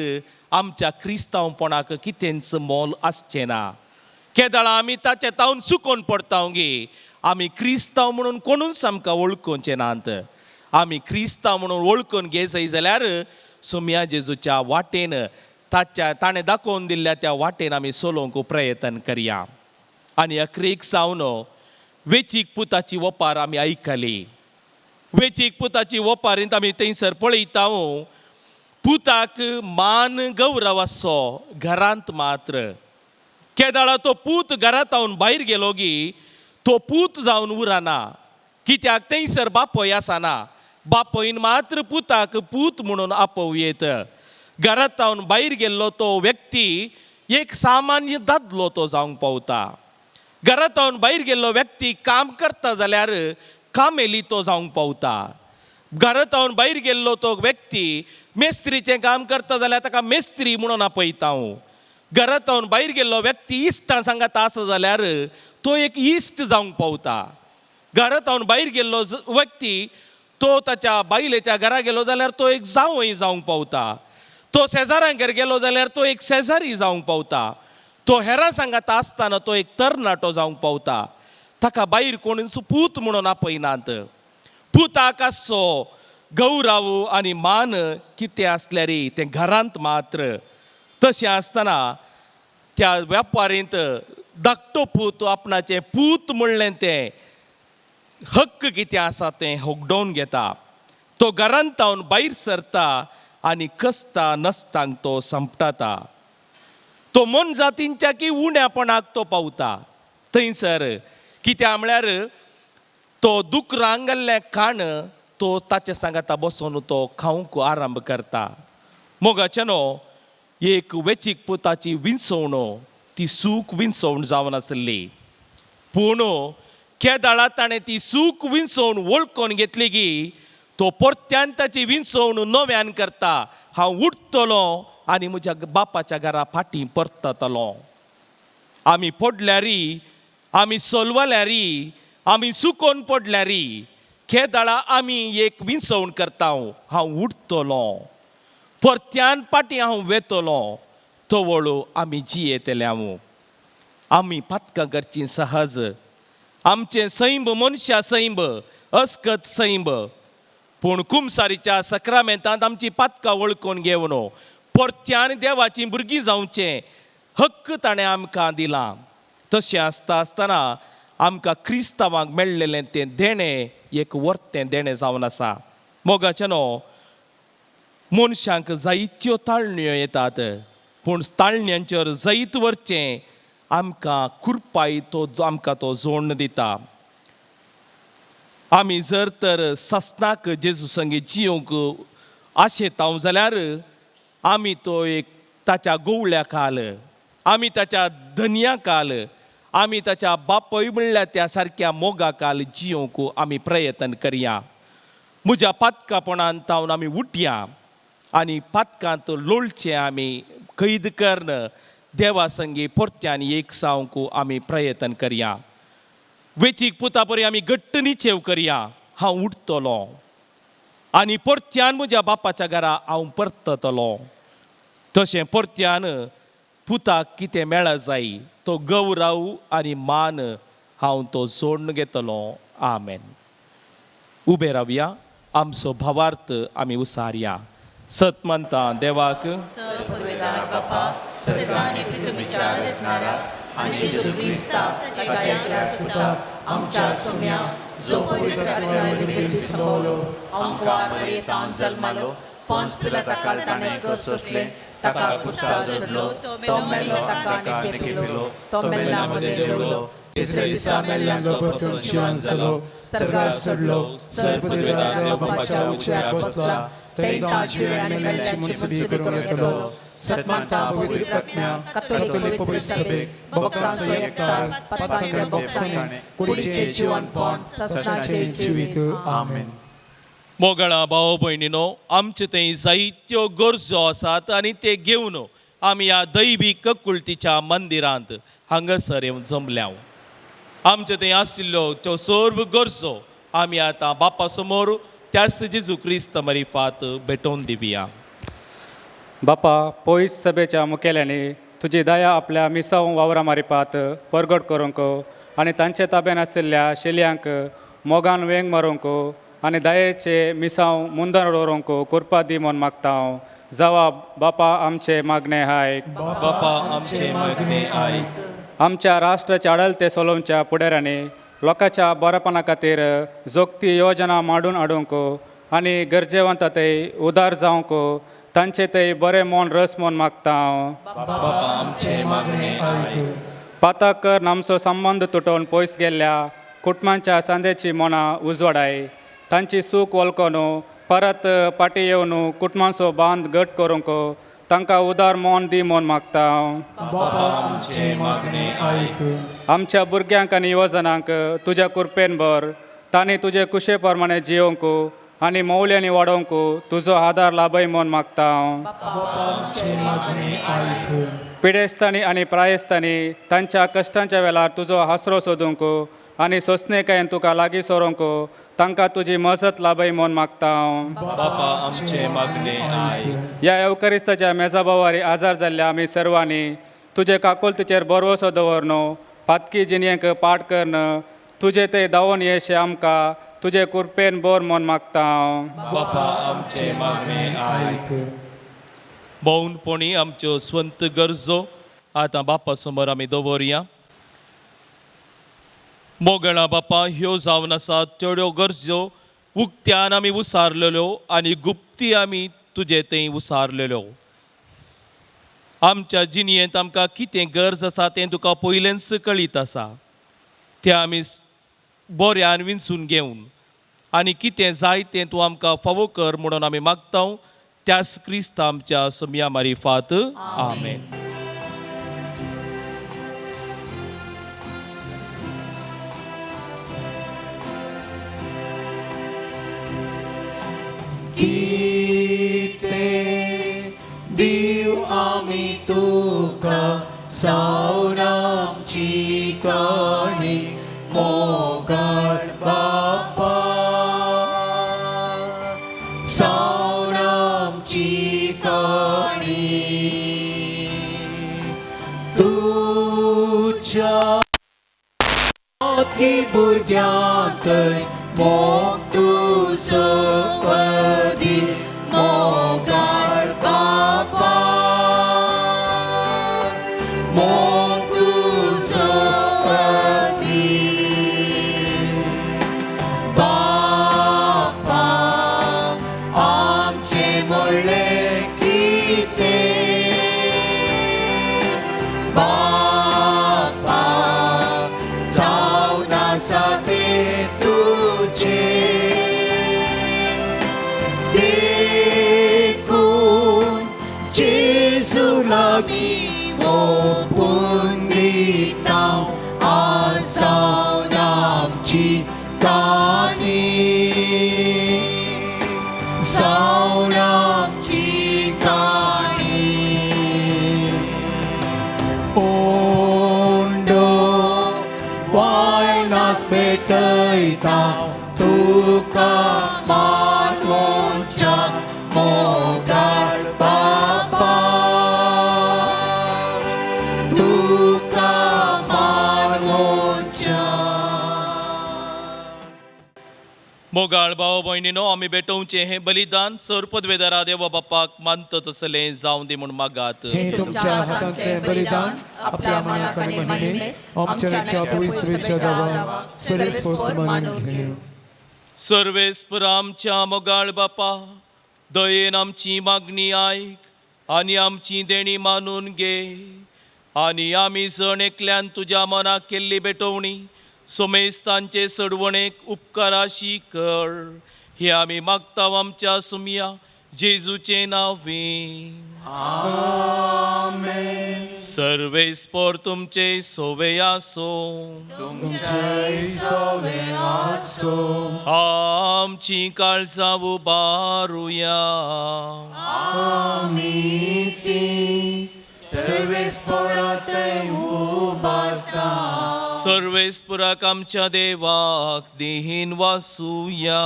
आमच्या क्रिस्तांवपणाक कितेंच मोल आसचें ना. केदळा आमी ताचे तावन चुकोवन पडटा गे, आमी क्रिस्तांव म्हणून कोणूच आमकां वळखुचें नात. आमी क्रिस्तांव म्हणून वळखून घे जाय जाल्यार सोम्या जेजूच्या वाटेन ताच्या ताणें दाखोवन दिल्ल्या त्या वाटेन आमी चलोवंक प्रयत्न करया. आनी अकरेक सावन वेचीक पुताची वपार आमी आयकली. वेचीक पुताची वपारींत आमी थंयसर पळयता पुताक मान गौरव आसचो घरांत मात्र. केदळा तो पूत घरांत भायर गेलो गी तो पूत जावन उरना, कित्याक थंयसर बापय आसना. बापयन मात्र पुताक पूत म्हणून आपोवयेत. घरांत भायर गेल्लो तो व्यक्ती एक सामान्य दादलो तो जावंक पावता. घरांत भायर गेल्लो व्यक्ती काम करता जाल्यार कामेली तो जावंक पावता. घरांत भायर गेल्लो तो व्यक्ती मेस्त्रीचें काम करता जाल्यार ताका मेस्त्री म्हणून आपयता. घरांत भायर गेल्लो व्यक्ती इश्टां सांगात आसा जाल्यार तो एक इश्ट जावंक पावता. घरांत भायर गेल्लो व्यक्ती तो ताच्या बायलेच्या घरा गेलो जाल्यार तो एक जावंय जावंक पावता. तो शेजाऱ्यांगेर गेलो जाल्यार तो एक शेजारी जावंक पावता. तो हेरां सांगात आसतना तो एक तरणाटो जावंक पावता. ताका भायर कोणूच पूत म्हणून आपयनात. पुताक आसचो गौरव आनी मान कितें आसल्यार तें घरांत मात्र. तशें आसतना त्या वेपारींत धाकटो पूत आपणाचें पूत म्हणलें तें हक्क कितें आसा तें होगडोवन घेता. तो घरांत तावन भायर सरता आनी कसता नसतांक तो संपटाता. तो मोनजातींच्या की उण्यापणाक तो पावता. थंयसर कित्याक म्हळ्यार तो दुकरांक गेल्लें खाण तो ताचे सांगाता बसोन तो खावंक आरंभ करता. मोगाचें न्हू एक वेचीक पुताची विंचवण ती सूख विंचवण जावन आसली. पूण केदळा ताणें ती सूख विंचवण वळखून घेतली की तो परत्यान ताची विंचवण नव्यान करता. हांव उठतलो आनी म्हज्या बापाच्या घरा फाटीं परततलो. आमी पडल्यारी, आमी सोलवल्यारी, आमी चुकोन पडल्यारी केदळा आमी एक विंचवण करता. हांव उठतलो, परत्यान फाटीं हांव वेतलो, तवळू आमी जियेतले. हांव आमी पातकां करचीं सहज. आमचें सैंब मनशा सैंब अस्कत सैंब. पूण कुमसारीच्या सक्रामेंतांत आमची पातकां वळखून घेवन परत्यान देवाचीं भुरगीं जावचें हक्क ताणें आमकां दिलां. तशें आसता आसतना आमकां क्रिस्तांवांक मेळ्ळेलें तें देणें एक वर्तें देणें जावन आसा. मोगाचें न्हू मनशांक जायत्यो ताळण्यो येतात, पूण ताळण्यांचेर जैत व्हरचें आमकां कुरपाय तो आमकां तो जोडण दिता. आमी जर तर सस्नाक जेजू संगी जियोंक आशेतांव जाल्यार आमी तो एक ताच्या गोवळ्या खाल, आमी ताच्या धनया खाल, आमी ताच्या बापय म्हणल्यार त्या सारक्या मोगा खाल जियोंक आमी प्रयत्न करया. म्हज्या पातकापणान तावन आमी उठया आनी पातकांत लोळचें आमी कैद करून देवा संगी परत्यान एक सावंक आमी प्रयत्न करया. वेचीक पुता परी आमी घट्ट निचेव करया, हांव उठतलो आनी परत्यान म्हज्या बापाच्या घरा हांव परततलो. तशें परत्यान पुताक कितें मेळ जाय तो गौरव आनी मान हांव तो जोडून घेतलो. आमेन. उबे रावया, आमचो भावार्थ आमी उसारया. सत मानता देवाक, मोगळा भाव भयणीनो, आमचे थंय जायत्यो गरजो आसात आनी ते घेवन आमी ह्या दैवी ककुलतीच्या मंदिरांत हांगासर येवन जमल्या. आमचे थंय आशिल्ल्यो त्यो सर्व गरजो आमी आतां बापा समोर त्याच जेजू क्रिस्त मरिफात भेटोवन दिवया. बापा, पयस सभेच्या मुखेल्यांनी तुजी दया आपल्या मिसांव वावरा मारिपात परगट करूंक आनी तांचे ताब्यान आशिल्ल्या शेलयांक मोगान वेंग मारूंक आनी दयेचे मिसांव मुंदार दवरूंक कृपा दी म्हूण मागता हांव. जवाब बापा आमचे मागणे आयक. बापा आमचे मागणे आयक. आमच्या राष्ट्राच्या आडलते सोलोवच्या फुडाऱ्यांनी लोकांच्या बरेपणा खातीर जोगती योजना मांडून हाडूंक आनी गरजेवंत थंय उदार जावंक तांचे थंय बरें मन रस म्हूण मागता हांव. बापा आमचे मागणे आयक. पातक कर आमचो संबंद तुटोवन पयस गेल्ल्या कुटुंबाच्या सांदेची मनां उजवाडाय, तांची सूख वळखून परत फाटीं येवन कुटुंबाचो बांद घट करूंक तांकां उदार मन दी म्हूण मागता हांव. आमचे मागणे आयक. आमच्या भुरग्यांक आनी युवजनांक तुज्या कृपेन भर, तांणी तुजे कुशे प्रमाणे जियोंक आनी मौल्यांनी वाडोवंक तुजो आदार लाभय म्हूण मागता हांव. पिडेस्तांनी आनी प्रायेस्तांनी तांच्या कश्टांच्या वेळार तुजो आसरो सोदूंक आनी सोंसणेकायेन तुका लागीं सरोंक तांकां तुजी मजत लाभय म्हूण मागता हांव. बापा आमचे मागणे आयक. ह्या येवकरिस्ताच्या मेजाबावारी आजार जाल्ल्या आमी सर्वांनी तुजे काकुळतेचेर भरवसो दवर, पातकी जिणेक पाठ करन तुजे ते धांवून येशे आमकां तुजे कृपेन बोर म्हूण मागता हांव. बापा आमचे मागणे आयक. मौनपणी आमच्यो स्वंत गरजो आतां बापा समोर आमी दवरया. मोगळा बापा, ह्यो जावन आसात चड्यो गरजो उक्त्यान आमी उसारलेल्यो आनी गुप्ती आमी तुजे थंय उसारलेल्यो. आमच्या जिणेंत आमकां कितें गरज आसा तें तुका पयलेंच कळीत आसा, तें आमी बऱ्यान विंचून घेवन आनी कितें जाय तें तूं आमकां फावो कर म्हणून आमी मागता त्यास क्रिस्त आमच्या समया मारिफात. आमेन. कितें दिव आमी तुका सावनामची काणी मोगाळ बापा, सावनामची काणी तुज्या ती भुरग्यांत मोग तुजो पदी मोगाळ बापा, मोग तुजो पदी बापा आमचे म्हणलें कितें बापा जावन आसा तें तुजें देखून लागीं ओपून दिता आज सावन आमची काणी सावन आमची काणी ओंडो वायनास पेटयता तुका मानवच्या मोगाळ बापा तुका मानवच्या. मोगाळ भाव भयणीनो, आमी भेटोवचें हें बलिदान सर पदवेदारा देवा बापाक मानता तसलें जावं दी म्हूण मागात. हे तुमच्या हातांतलें बलिदान आपल्या मनाक आनी महिमे आमच्या पवित्र देवान सर्वेस्पोर्त मानून घेवं. सर्वेस्पर आमच्या मोगाळ बापा, दयेन आमची मागणी आयक आनी आमची देणी मानून घे आनी आमी जण एकल्यान तुज्या मनाक केल्ली भेटवणी सोमेस्तांचे सडवणेक उपकाराशी कर. हे आमी मागता आमच्या सुमया जेजूचे नांवे. सर्वेस्पर तुमचे सोवे आसो. तुमचे सोवे आसो. आमची काळजां उबारुया. आमी ती सर्वेस्परांत उबारता. सर्वेस्पराक आमच्या देवाक देहीन वासुया.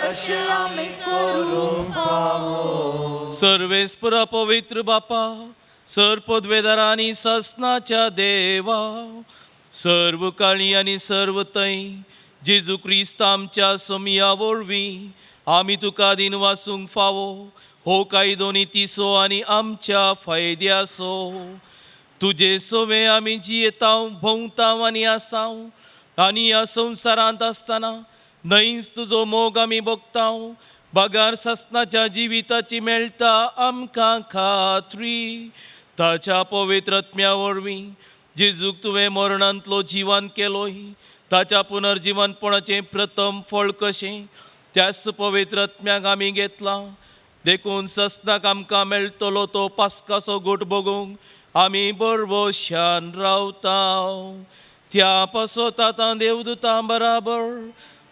अशें आमी करूंक फावो. सर्वेस्परा पवित्र बापा, सर पदवेदारा आनी सासनाच्या देवा, सर्व काळी आनी सर्व थंय जेजू क्रिस्त आमच्या सोमया वरवीं आमी तुका दिन वासूंक फावो. हो कायदो नितीचो आनी आमच्या फायद्याचो. तुजे सोवे आमी जियेतांव, भोंवतांव आनी आसांव आनी ह्या संवसारांत आसतना न्हयच तुजो मोग आमी भोगतांव. बगार सासनाच्या जिविताची मेळटा आमकां खात्री. ताच्या पवित्र आत्म्या वरवीं जेजूक तुवें मरणांतलो जिवान केलोय, ताच्या पुनर्जिवनपणाचें प्रथम फळ कशें त्याच पवित्र आत्म्याक आमी घेतलां. देखून ससनाक आमकां मेळटलो तो पास्काचो गोट भोगूंक आमी बरबोशान रावता. त्या पासत आतां देवदूतां बराबर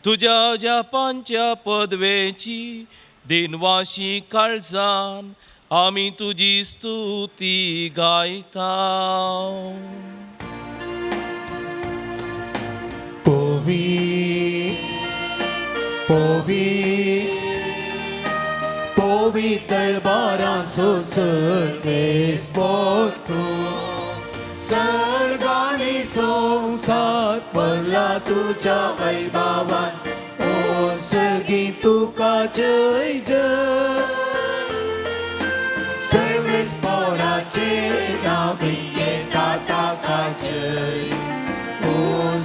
तुज्या जापांच्या पदवेची दिनवाशी काळजान आमी तुजी स्तुती गायता. पोवी पोवी पोवी तळबारांचो सर्वेस्पर तूं, सर्गांनी संवसार भरला तुज्या वैभवान. ओ सगीं तुका जय जय. सर्वेस्पराचे नांवी येता ताका जय. ओ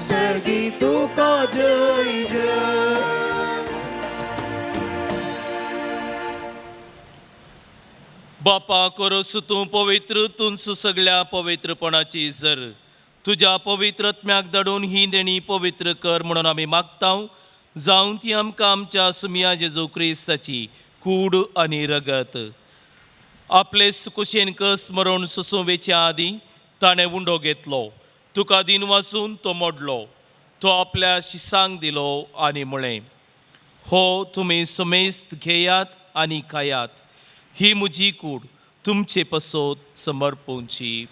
सगीं तुका जय जय. बापा करोस तूं पवित्र तुंस सगळ्या पवित्रपणाची जर तुज्या पवित्र आत्म्याक धाडून ही देणी पवित्र कर म्हणून आमी मागता. जावं ती आमकां आमच्या सुमया जेजू क्रिस्ताची कूड आनी रगत. आपले कुशेन कस मरण सोंसोवेच्या आदीं ताणें उंडो घेतलो, तुका दिन वासून तो मोडलो, तो आपल्या शिसांक दिलो आनी म्हळें, हो तुमी समेस्त घेयात आनी खायात, ही म्हजी कूड तुमचे पसत समर्पणची.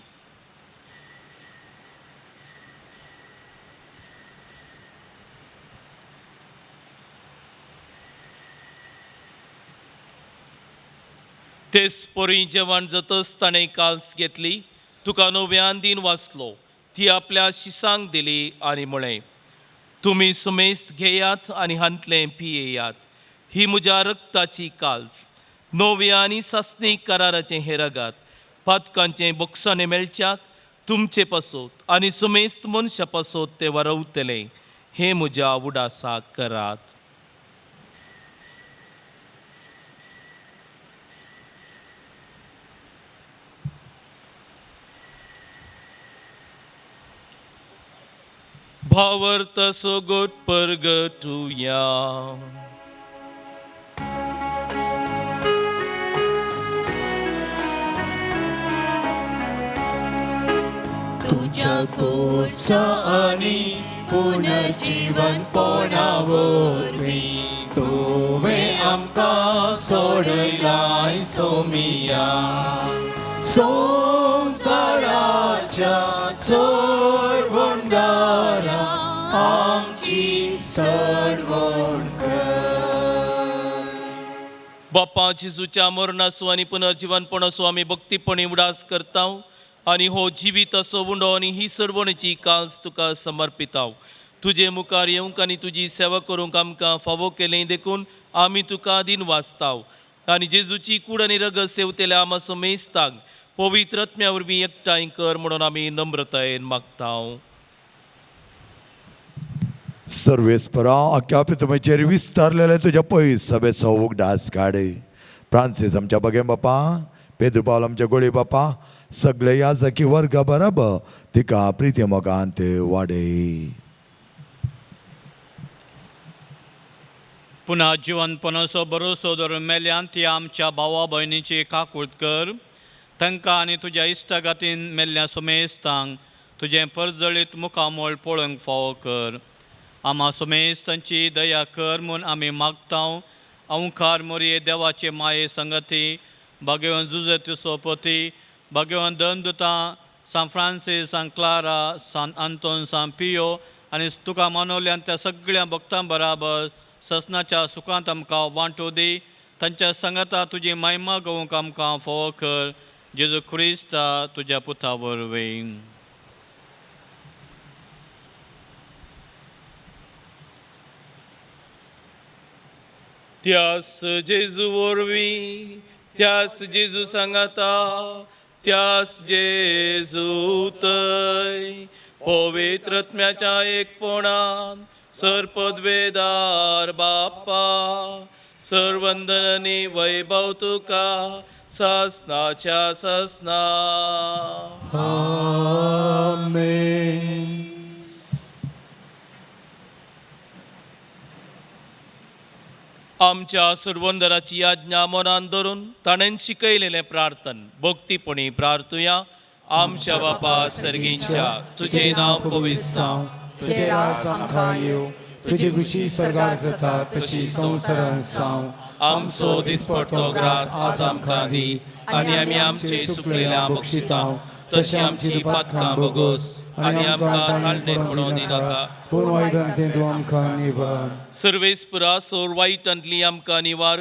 तेच परी जेवण जातच ताणें काल्स घेतली, तुका नव्यान दिन वाचलो, ती आपल्या शिसांक दिली आनी म्हळें, तुमी सुमेस्त घेयात आनी हांतलें पियेयात, ही म्हज्या रक्ताची काल्स, नव्या आनी सासणी कराराचें हें रगात, पातकांचें बोक्साणें मेळच्याक तुमचे पासत आनी सुमेस्त मनशा पासत तें वरवतलें, हें म्हज्या उडासाक करात. भावार्थ सोगोट परगटुया. जेजूच्या खुर्सा आनी पुनर्जीवनपणा वरवीं तुवें आमकां सोडयलाय सोमिया. संवसाराच्या सोडवणदारा आमची सोडवण कर. बापा जेजूच्या मरणासो आनी पुनर्जीवनपणाचो आमी भक्तीपणी उडास करता आनी हो जिवीत असो उंडो आनी ही सरवणेची काल्स तुका समर्पिताव. तुजे मुखार येवंक आनी तुजी सेवा करूंक आमकां फावो केलें देखून आमी तुका दिन वाचताव आनी जेजूची कूड आनी रगत सेवतेल्या आमा समेस्तांक पवित्र आत्म्या वरवीं एकठांय कर म्हणून आमी नम्रतायेन मागताव. सर्वेस्परा अख्ख्या पितुमेचेर विस्तारलेले तुज्या पयस सभेचो उगडास काडे. फ्रांसीस आमच्या बगे बापा, पेद्रू पावल आमच्या गोळी बापा, सगळे याजकी वर्गा बराबर तिका प्रिती मोगांत वाडय. पुन्हा जिवनपणाचो भरोसो धरून मेल्यान ती आमच्या भावा भयणीची काकूळत कर. तांकां आनी तुज्या इश्टागातीन मेल्ल्या सुमेस्तांक तुजें परजळीत मुखामळ पळोवंक फावो कर. आमा सुमेस्तांची दया कर म्हूण आमी मागता. अंवकार मोरये देवाचे माये संगती भाग्यवन जुजेत सोपती भाग्यवन दंदुतां San Francis, San Clara, San Anton, San Pio आनी तुका मानवल्यान त्या सगळ्या भक्तां बराबर ससनाच्या सुखांत आमकां वांटू दी. तांच्या संगता तुजी महिमा गोवंक आमकां फावो कर. जेजू क्रिस्ता तुज्या पुता वरवीं. त्यास जेजू वरवीं, त्यास जेजू सांगाता, त्यास जेजू तय पवित्र आत्म्याच्या एकपणान सरपदवेदार बाप्पा सर्वंदनी वैभव तुका सासनाच्या सासना. आमेन. आमच्या सर्वंदराची आज्ञा मनान धरून ताणें शिकयलेलें प्रार्थन भक्तीपणी प्रार्थुया. आमच्या बापा सर्गींच्या, तुजें नांव पवित्र जावं, तुजें राज आमकां येवं, तुजी खुशी स्वर्गार जाता तशी संवसारांत जावं. आमचो दिसपडतो ग्रास आज आमकां दी आनी आमी आमचे सुकलेल्या बक्षिता तशी आमची पातकां भोगोस आनी आमकां ताळणेर म्हणून दिनाका. पूण वायटांतलें तूं आमकां निवार. सर्वेस्परा सोर वायटांतली आमकां निवार.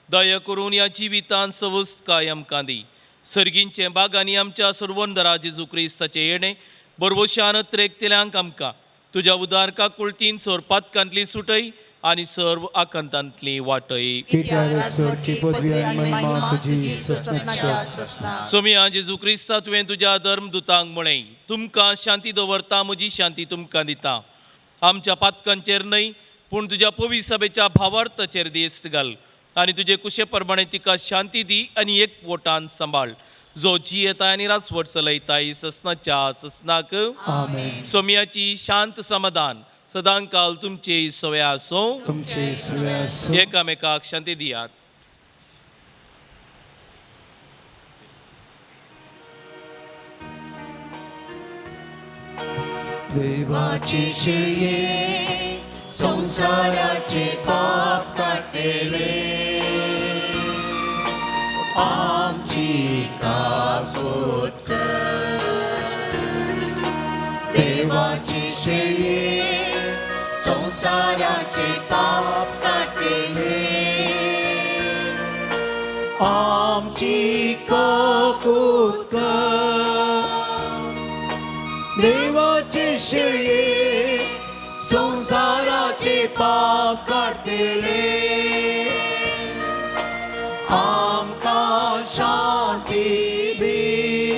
दया करून ह्या जिवितांत सवस्तकाय आमकां दी. सर्गींचे बागांनी आमच्या सर्वंदरा जेजू क्रिस्ताचें येणें बरवशान त्रेकतेल्यांक आमकां तुज्या उदार काकुळतीन सोर पातकांतली सुटय आनी सर्व आकांतांतली वाटय. सोमिया जेजू क्रिस्ता तुवें तुज्या धर्मदुतांक म्हळें, तुमकां शांती दवरता, म्हजी शांती तुमकां दिता. आमच्या पातकांचेर न्हय पूण तुज्या पवी सभेच्या भावार्थाचेर दिश्ट घाल आनी तुजे कुशे प्रमाणे तिका शांती दी आनी एक वोटान सांबाळ. जो जियेता आनी रासवट चलयताय ससनाच्या ससनाक. आमेन. सोमियाची शांत समाधान सदांकाल तुमचे सवय आसूं. तुमचे सवय आसूं. एकामेकाक शांती दियात. देवाची शिळये संसाराचे पाप काडटले, आमची काकूत कर. देवाची शिळये संसाराचे पाप काडटले, आमची काकूत कर. देवाची शिळये संसाराचे पाप काडटले, आमकां शांती दी,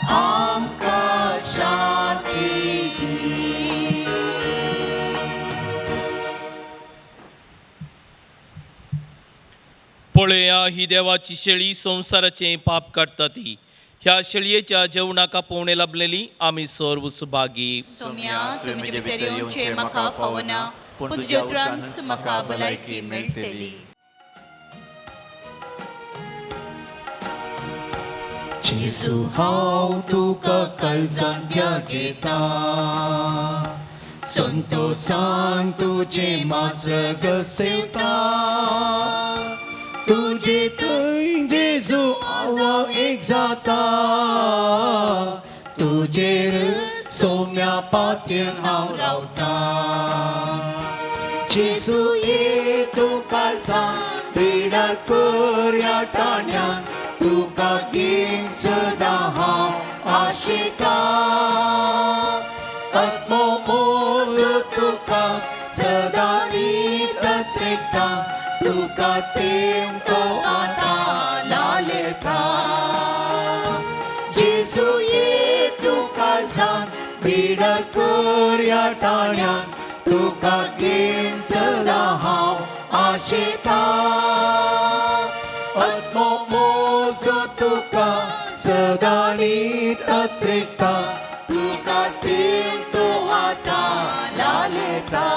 आमकां शांती दी. पळया ही देवाची शेळी संवसाराचें पाप काडटा ती. ह्या शेळयेच्या जेवणाक आपोवणें लाबलेली आमी सर्व सुभागी. सोम्या, तुवें म्हजे भितर येवचें म्हाका फावना, पूण तुज्या उतरांच म्हाका भलायकी मेळटली. जेजू हांव तुका काळजांत घेता संतोसान तुजें मास्रग सेवता तुजे थंय जेजू हांव एक जाता तुजेर सोम्या पातयेन हांव रावता जेजू ये तूं काळजांत बिडार कर ह्या ठाण्यान तुका घेवन सदां हांव आशेता आत्मो मोजो तुका सदां नीत त्रेकता तुका सेम तो आतां लालता जेजू ये तूं काळजांत बिडार कर ह्या ठाण्यान तुका घेवन सदां हांव आशेता आत्मो मोजो तुका सदां नीत अत्रेकता तुका सेम तो आतां लालता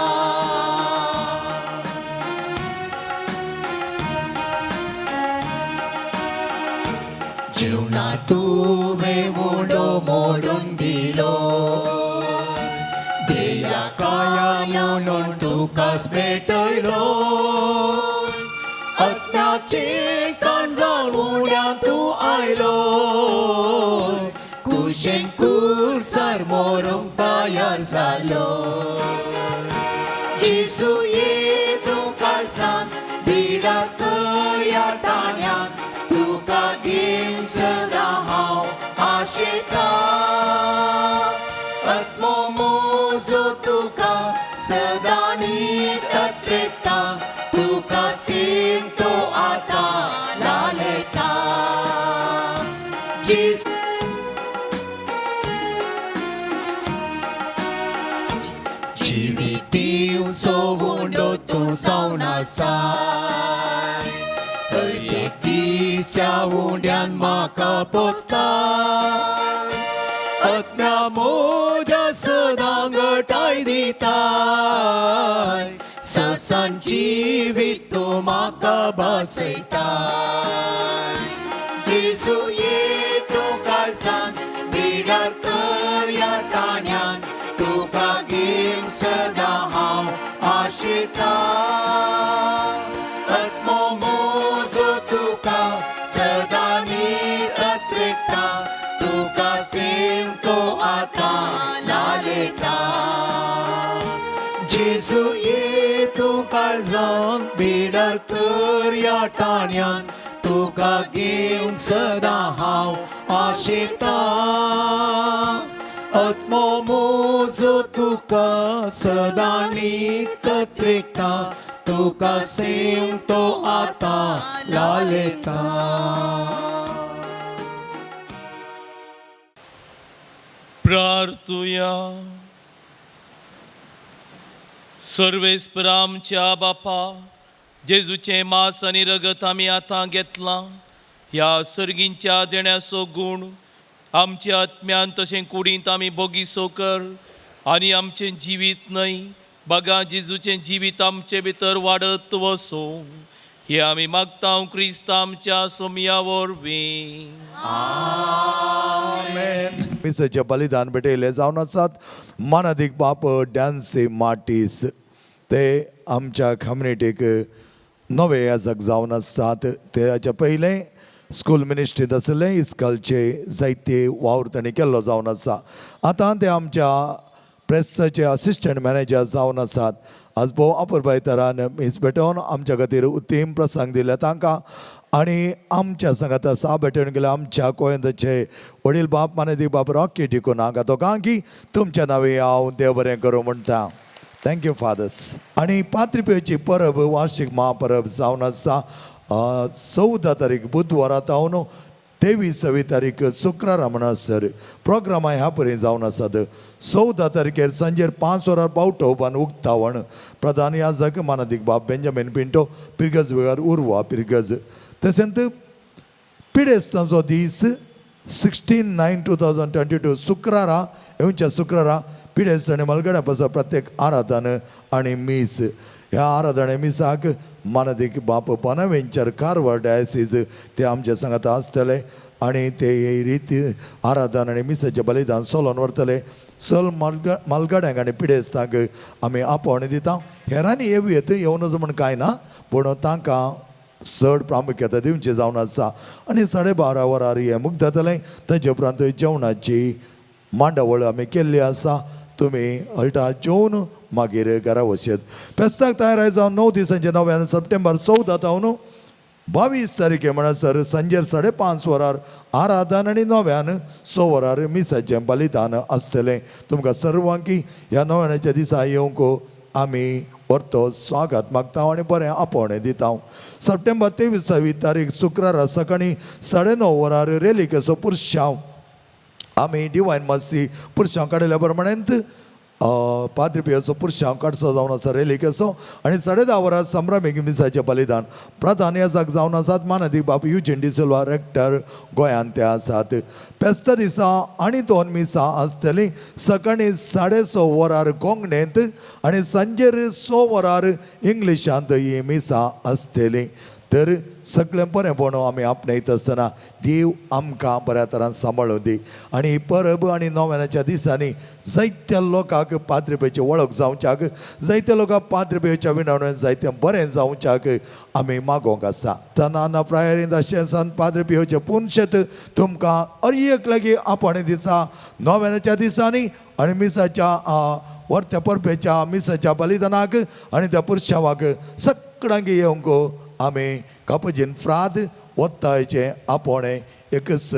जेवणा तुवें उडो मोडून दिलो देया काया म्हणून तुकाच भेटयलो आत्म्याचे काळजान उड्यान तूं आयलो कुशेन कुर्सार मोरूंक तयार जालो जेजू ये तूं काळजान बिडार कर ह्या ठाण्यान तुका घेवन सदां हांव आशेता आत्मो मोजो तुका सदां नीत अत्रेकता तुका सेम तो आतां लालता जेजू जिवितीव सोवुंडो तूं जावन आसाय हर एक दीस ह्या उंड्यान म्हाका पोसताय आत्म्या म्हज्या सदां घटाय दिताय ससान जिवीत तूं म्हाका भासयताय जेजू ये तूं काळजांत बिडार कर ह्या ठाण्यान तुका घेवन सदां हांव आशेता आत्मो मोजो तुका सदां नीत अत्रेकता तुका सेम तो आतां लालता जेजू ये तूं काळजांत बिडार कर ह्या ठाण्यान तुका घेवन सदां हांव आशेता आत्मो मोजो तुका सदां नीत त्रेकता तुका सेम तो आतां लालता प्रार्थुया. सर्वेस्पर आमच्या बापा, जेजूचें मास आनी रगत आमी आतां घेतलां. ह्या सर्गींच्या देण्याचो गूण आमच्या आत्म्यान तशें कुडींत आमी बोगीसो कर आनी आमचें जिवीत न्हय बागा जेजूचें जिवीत आमचे भितर वाडत वसो. हे आमी मागता क्रिस्त आमच्या सोमया वरवीं. मिसाचें बलिदान भेटयलें जावन आसात मानादीक बाप डॅन्सी मार्टीस, ते आमच्या कम्युनिटीक नवे याजक जावन आसात. तेच्या पयलें स्कूल मिनिस्ट्रींत आशिल्ले, इस्कॉलचे जायते वावर तांणी केल्लो जावन आसा. आतां ते आमच्या प्रेसाचे असिस्टंट मॅनेजर जावन आसात. आज भोव अपुरबाय तरान मीस भेटोवन आमच्या खातीर उत्तम प्रसंग दिले तांकां आनी आमच्या सांगाता सा भेटोवन गेले आमच्या गोंयदाचे वडील बाप मानेदीक बाप रॉकी डिकून हांगा दोगांकी तुमच्या नांवे हांव देव बरें करूं म्हणटा. Thank you fathers. आनी पात्रिपेची परब वार्षिक महापरब जावन आसा 14 तारीख बुधवारा जावन 23 तारीख शुक्रारा म्हणसर प्रोग्रामा ह्या परी जावन आसात. 14 तारखेर सांजेर 5 वरां बावटो बान उक्तावण प्रधान याजक मानादीक बाब बेंजामीन पिंटो पिरगज वेगार उर्वा पिरगज. तशेंच पिडेस्तांचो दीस 16/9/2022 शुक्रारा येवच्या शुक्रारा पिडेस्त आनी मलगड्या पासून प्रत्येक आराधन आनी मीस. ह्या आराधन मिसाक मानादीक बाप बोनावेंचर कारवार डायसीज ते आमच्या सांगाता आसतले. आनी ते रिती आराधन आनी मिसाचें बलिदान सोलोन व्हरतले. सल मालगाड्यांक आनी पिडेस्तांक आमी आपोवणें दिता. हेरांनी येवं येत, येवं नजो म्हण कांय ना, पूण तांकां चड प्रामुख्यता दिवची जावन आसा. आनी 12:30 वरार हें मुक्त जातलें. ताजे उपरांत जेवणाची मांडावळ आमी केल्ली आसा. तुमी हळटा जेवन मागीर घरा वचयत. फेस्ताक तयार जावन 9 दिसांचे 9 सप्टेंबर 14 जावन 22 तारखे म्हणसर सांजेर 5:30 वरार आराधन आनी 9 6 वरार मिसाचें बलिदान आसतलें. तुमकां सर्वांकी ह्या नव्याच्या दिसा येवंक आमी परतो स्वागत मागता आनी बरें आपोवणें दिता. सप्टेंबर 23 तारीख शुक्रारा सकाळीं 9:30 वरार रेलिकेचो पुरशांव आमी डिवायन मासी पुरशांव काडिल्ल्या प्रमाणेंत पाद्री पियोचो पुरशांव काडचो जावन आसा रेलिकेचो. आनी 10:30 वरार संभ्रमीक मिसाचें बलिदान. प्रधान याजक जावन आसात मानादीक बाब युजीन डिसिल्वा रेक्टर गोंयांत ते आसात. फेस्ता दिसा आनी 2 मिसां आसतलीं. सकाळीं 6:30 वरार कोंकणींत आनी सांजेर 6 वरार इंग्लिशांत ही मिसां आसतलीं. तर सगळें बरेंपण आमी आपणायत आसतना देव आमकां बऱ्या तरान सांबाळूं दी. आनी परब आनी नव्याच्या दिसांनी जायत्या लोकांक पाद्रीपेची वळख जावच्याक, जायत्या लोकांक पाद्रीपेच्या विणावण्यान जायतें बरें जावच्याक आमी मागोवंक आसा. सनाना प्रायरींत अशें संत पाद्रीपेचे पुनशेत तुमकां हर एक लागीं आपोवणें दिता. नव्याच्या दिसांनी आनी मिसाच्या वर्त्या परबेच्या मिसाच्या बलिदानाक आनी त्या पुरशावाक सगळ्यांक येवंक आमी कापुजीन फ्राद वत्तायचें आपोवणें एकच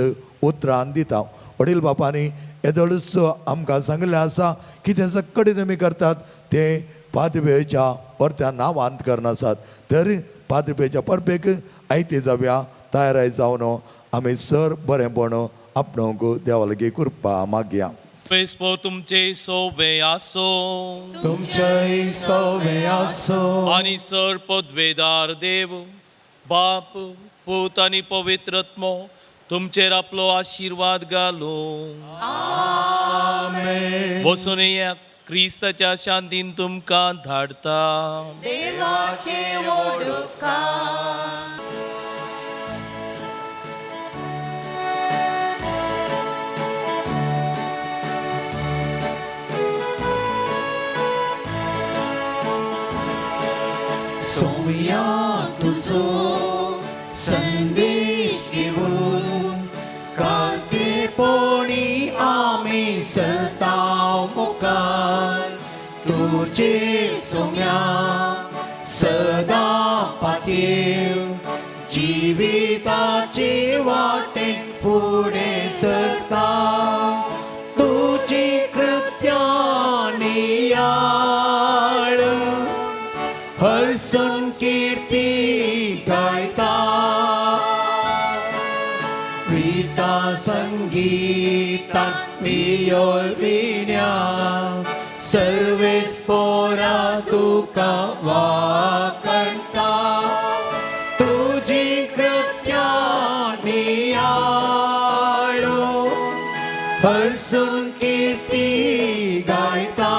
उतरान दिता. वडील बापांनी येदोळच आमकां सांगिल्लें आसा कितें सगळें तुमी करतात तें पाद्रीपेच्या परत्या नांवांत करनासात. तर पाद्रीपेच्या परबेक आयती जावया तयाराय जावन आमी सर बरेंपण आपणोवंक देवा लागीं कृपा मागया. तुमचे सोवे आसो, तुमचे सोवे आसो. आनी सर पदवेदार देव बाप पूत आनी पवित्र आत्मो तुमचेर आपलो आशिर्वाद घालूं. आमेन. वचून येयात, क्रिस्ताच्या शांतीन तुमकां धाडता. देवाचे वडुकार. सोम्या तुजो संदेश घेवन कातेपणी आमी चलता मुखार. तुजे सोम्या सदां पातयेव जिविताचे वाटेन फुडें सरता. तुजी कृत्यां नियाळ हरसून कीर्ती गायता. विता संगीतान वियोल विण्या सर्वेस पोरा तुका वाकणता. तुजी कृत्यां नियाळ हरसून कीर्ती गायता.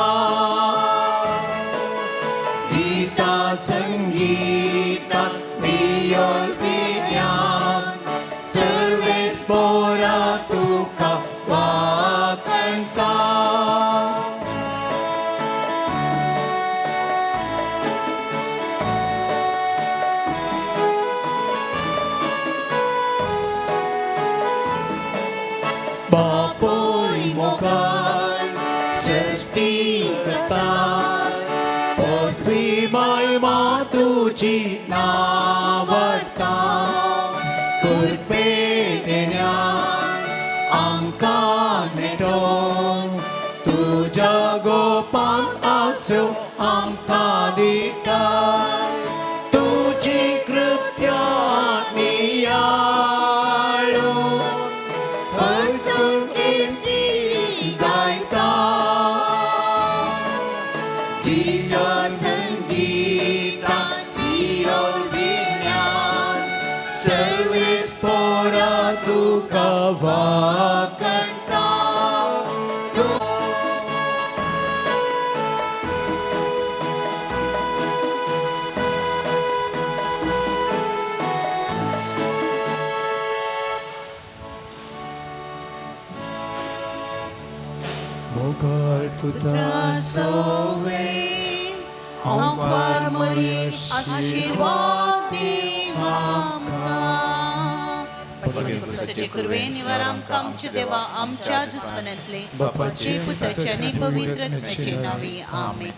संगीता वियोल विज्ञान सर्वेस पोरा तुका वाकणता. बापोय मोगान सृष्टी करता पृथ्वी महिमा तुजी नावडता. कृपे देण्यान आमकां मेटोवन तुज्या गोपान आसरो आमकां दिता. तुजी कृत्यां नियाळ हरसून कीर्ती गायता. दिया संगीता वियोल विज्ञान सर्वेस पोरा तुका वाकणता. पुत्रा सवे आंकार मरी आशीर्वाद आमकां. पवित्र कुर्वे निवार आमकां आमच्या देवा आमच्या दुस्मनांतले, बापाचे, पुताचे आनी पवित्र आत्म्याचे नांवी. आमेन.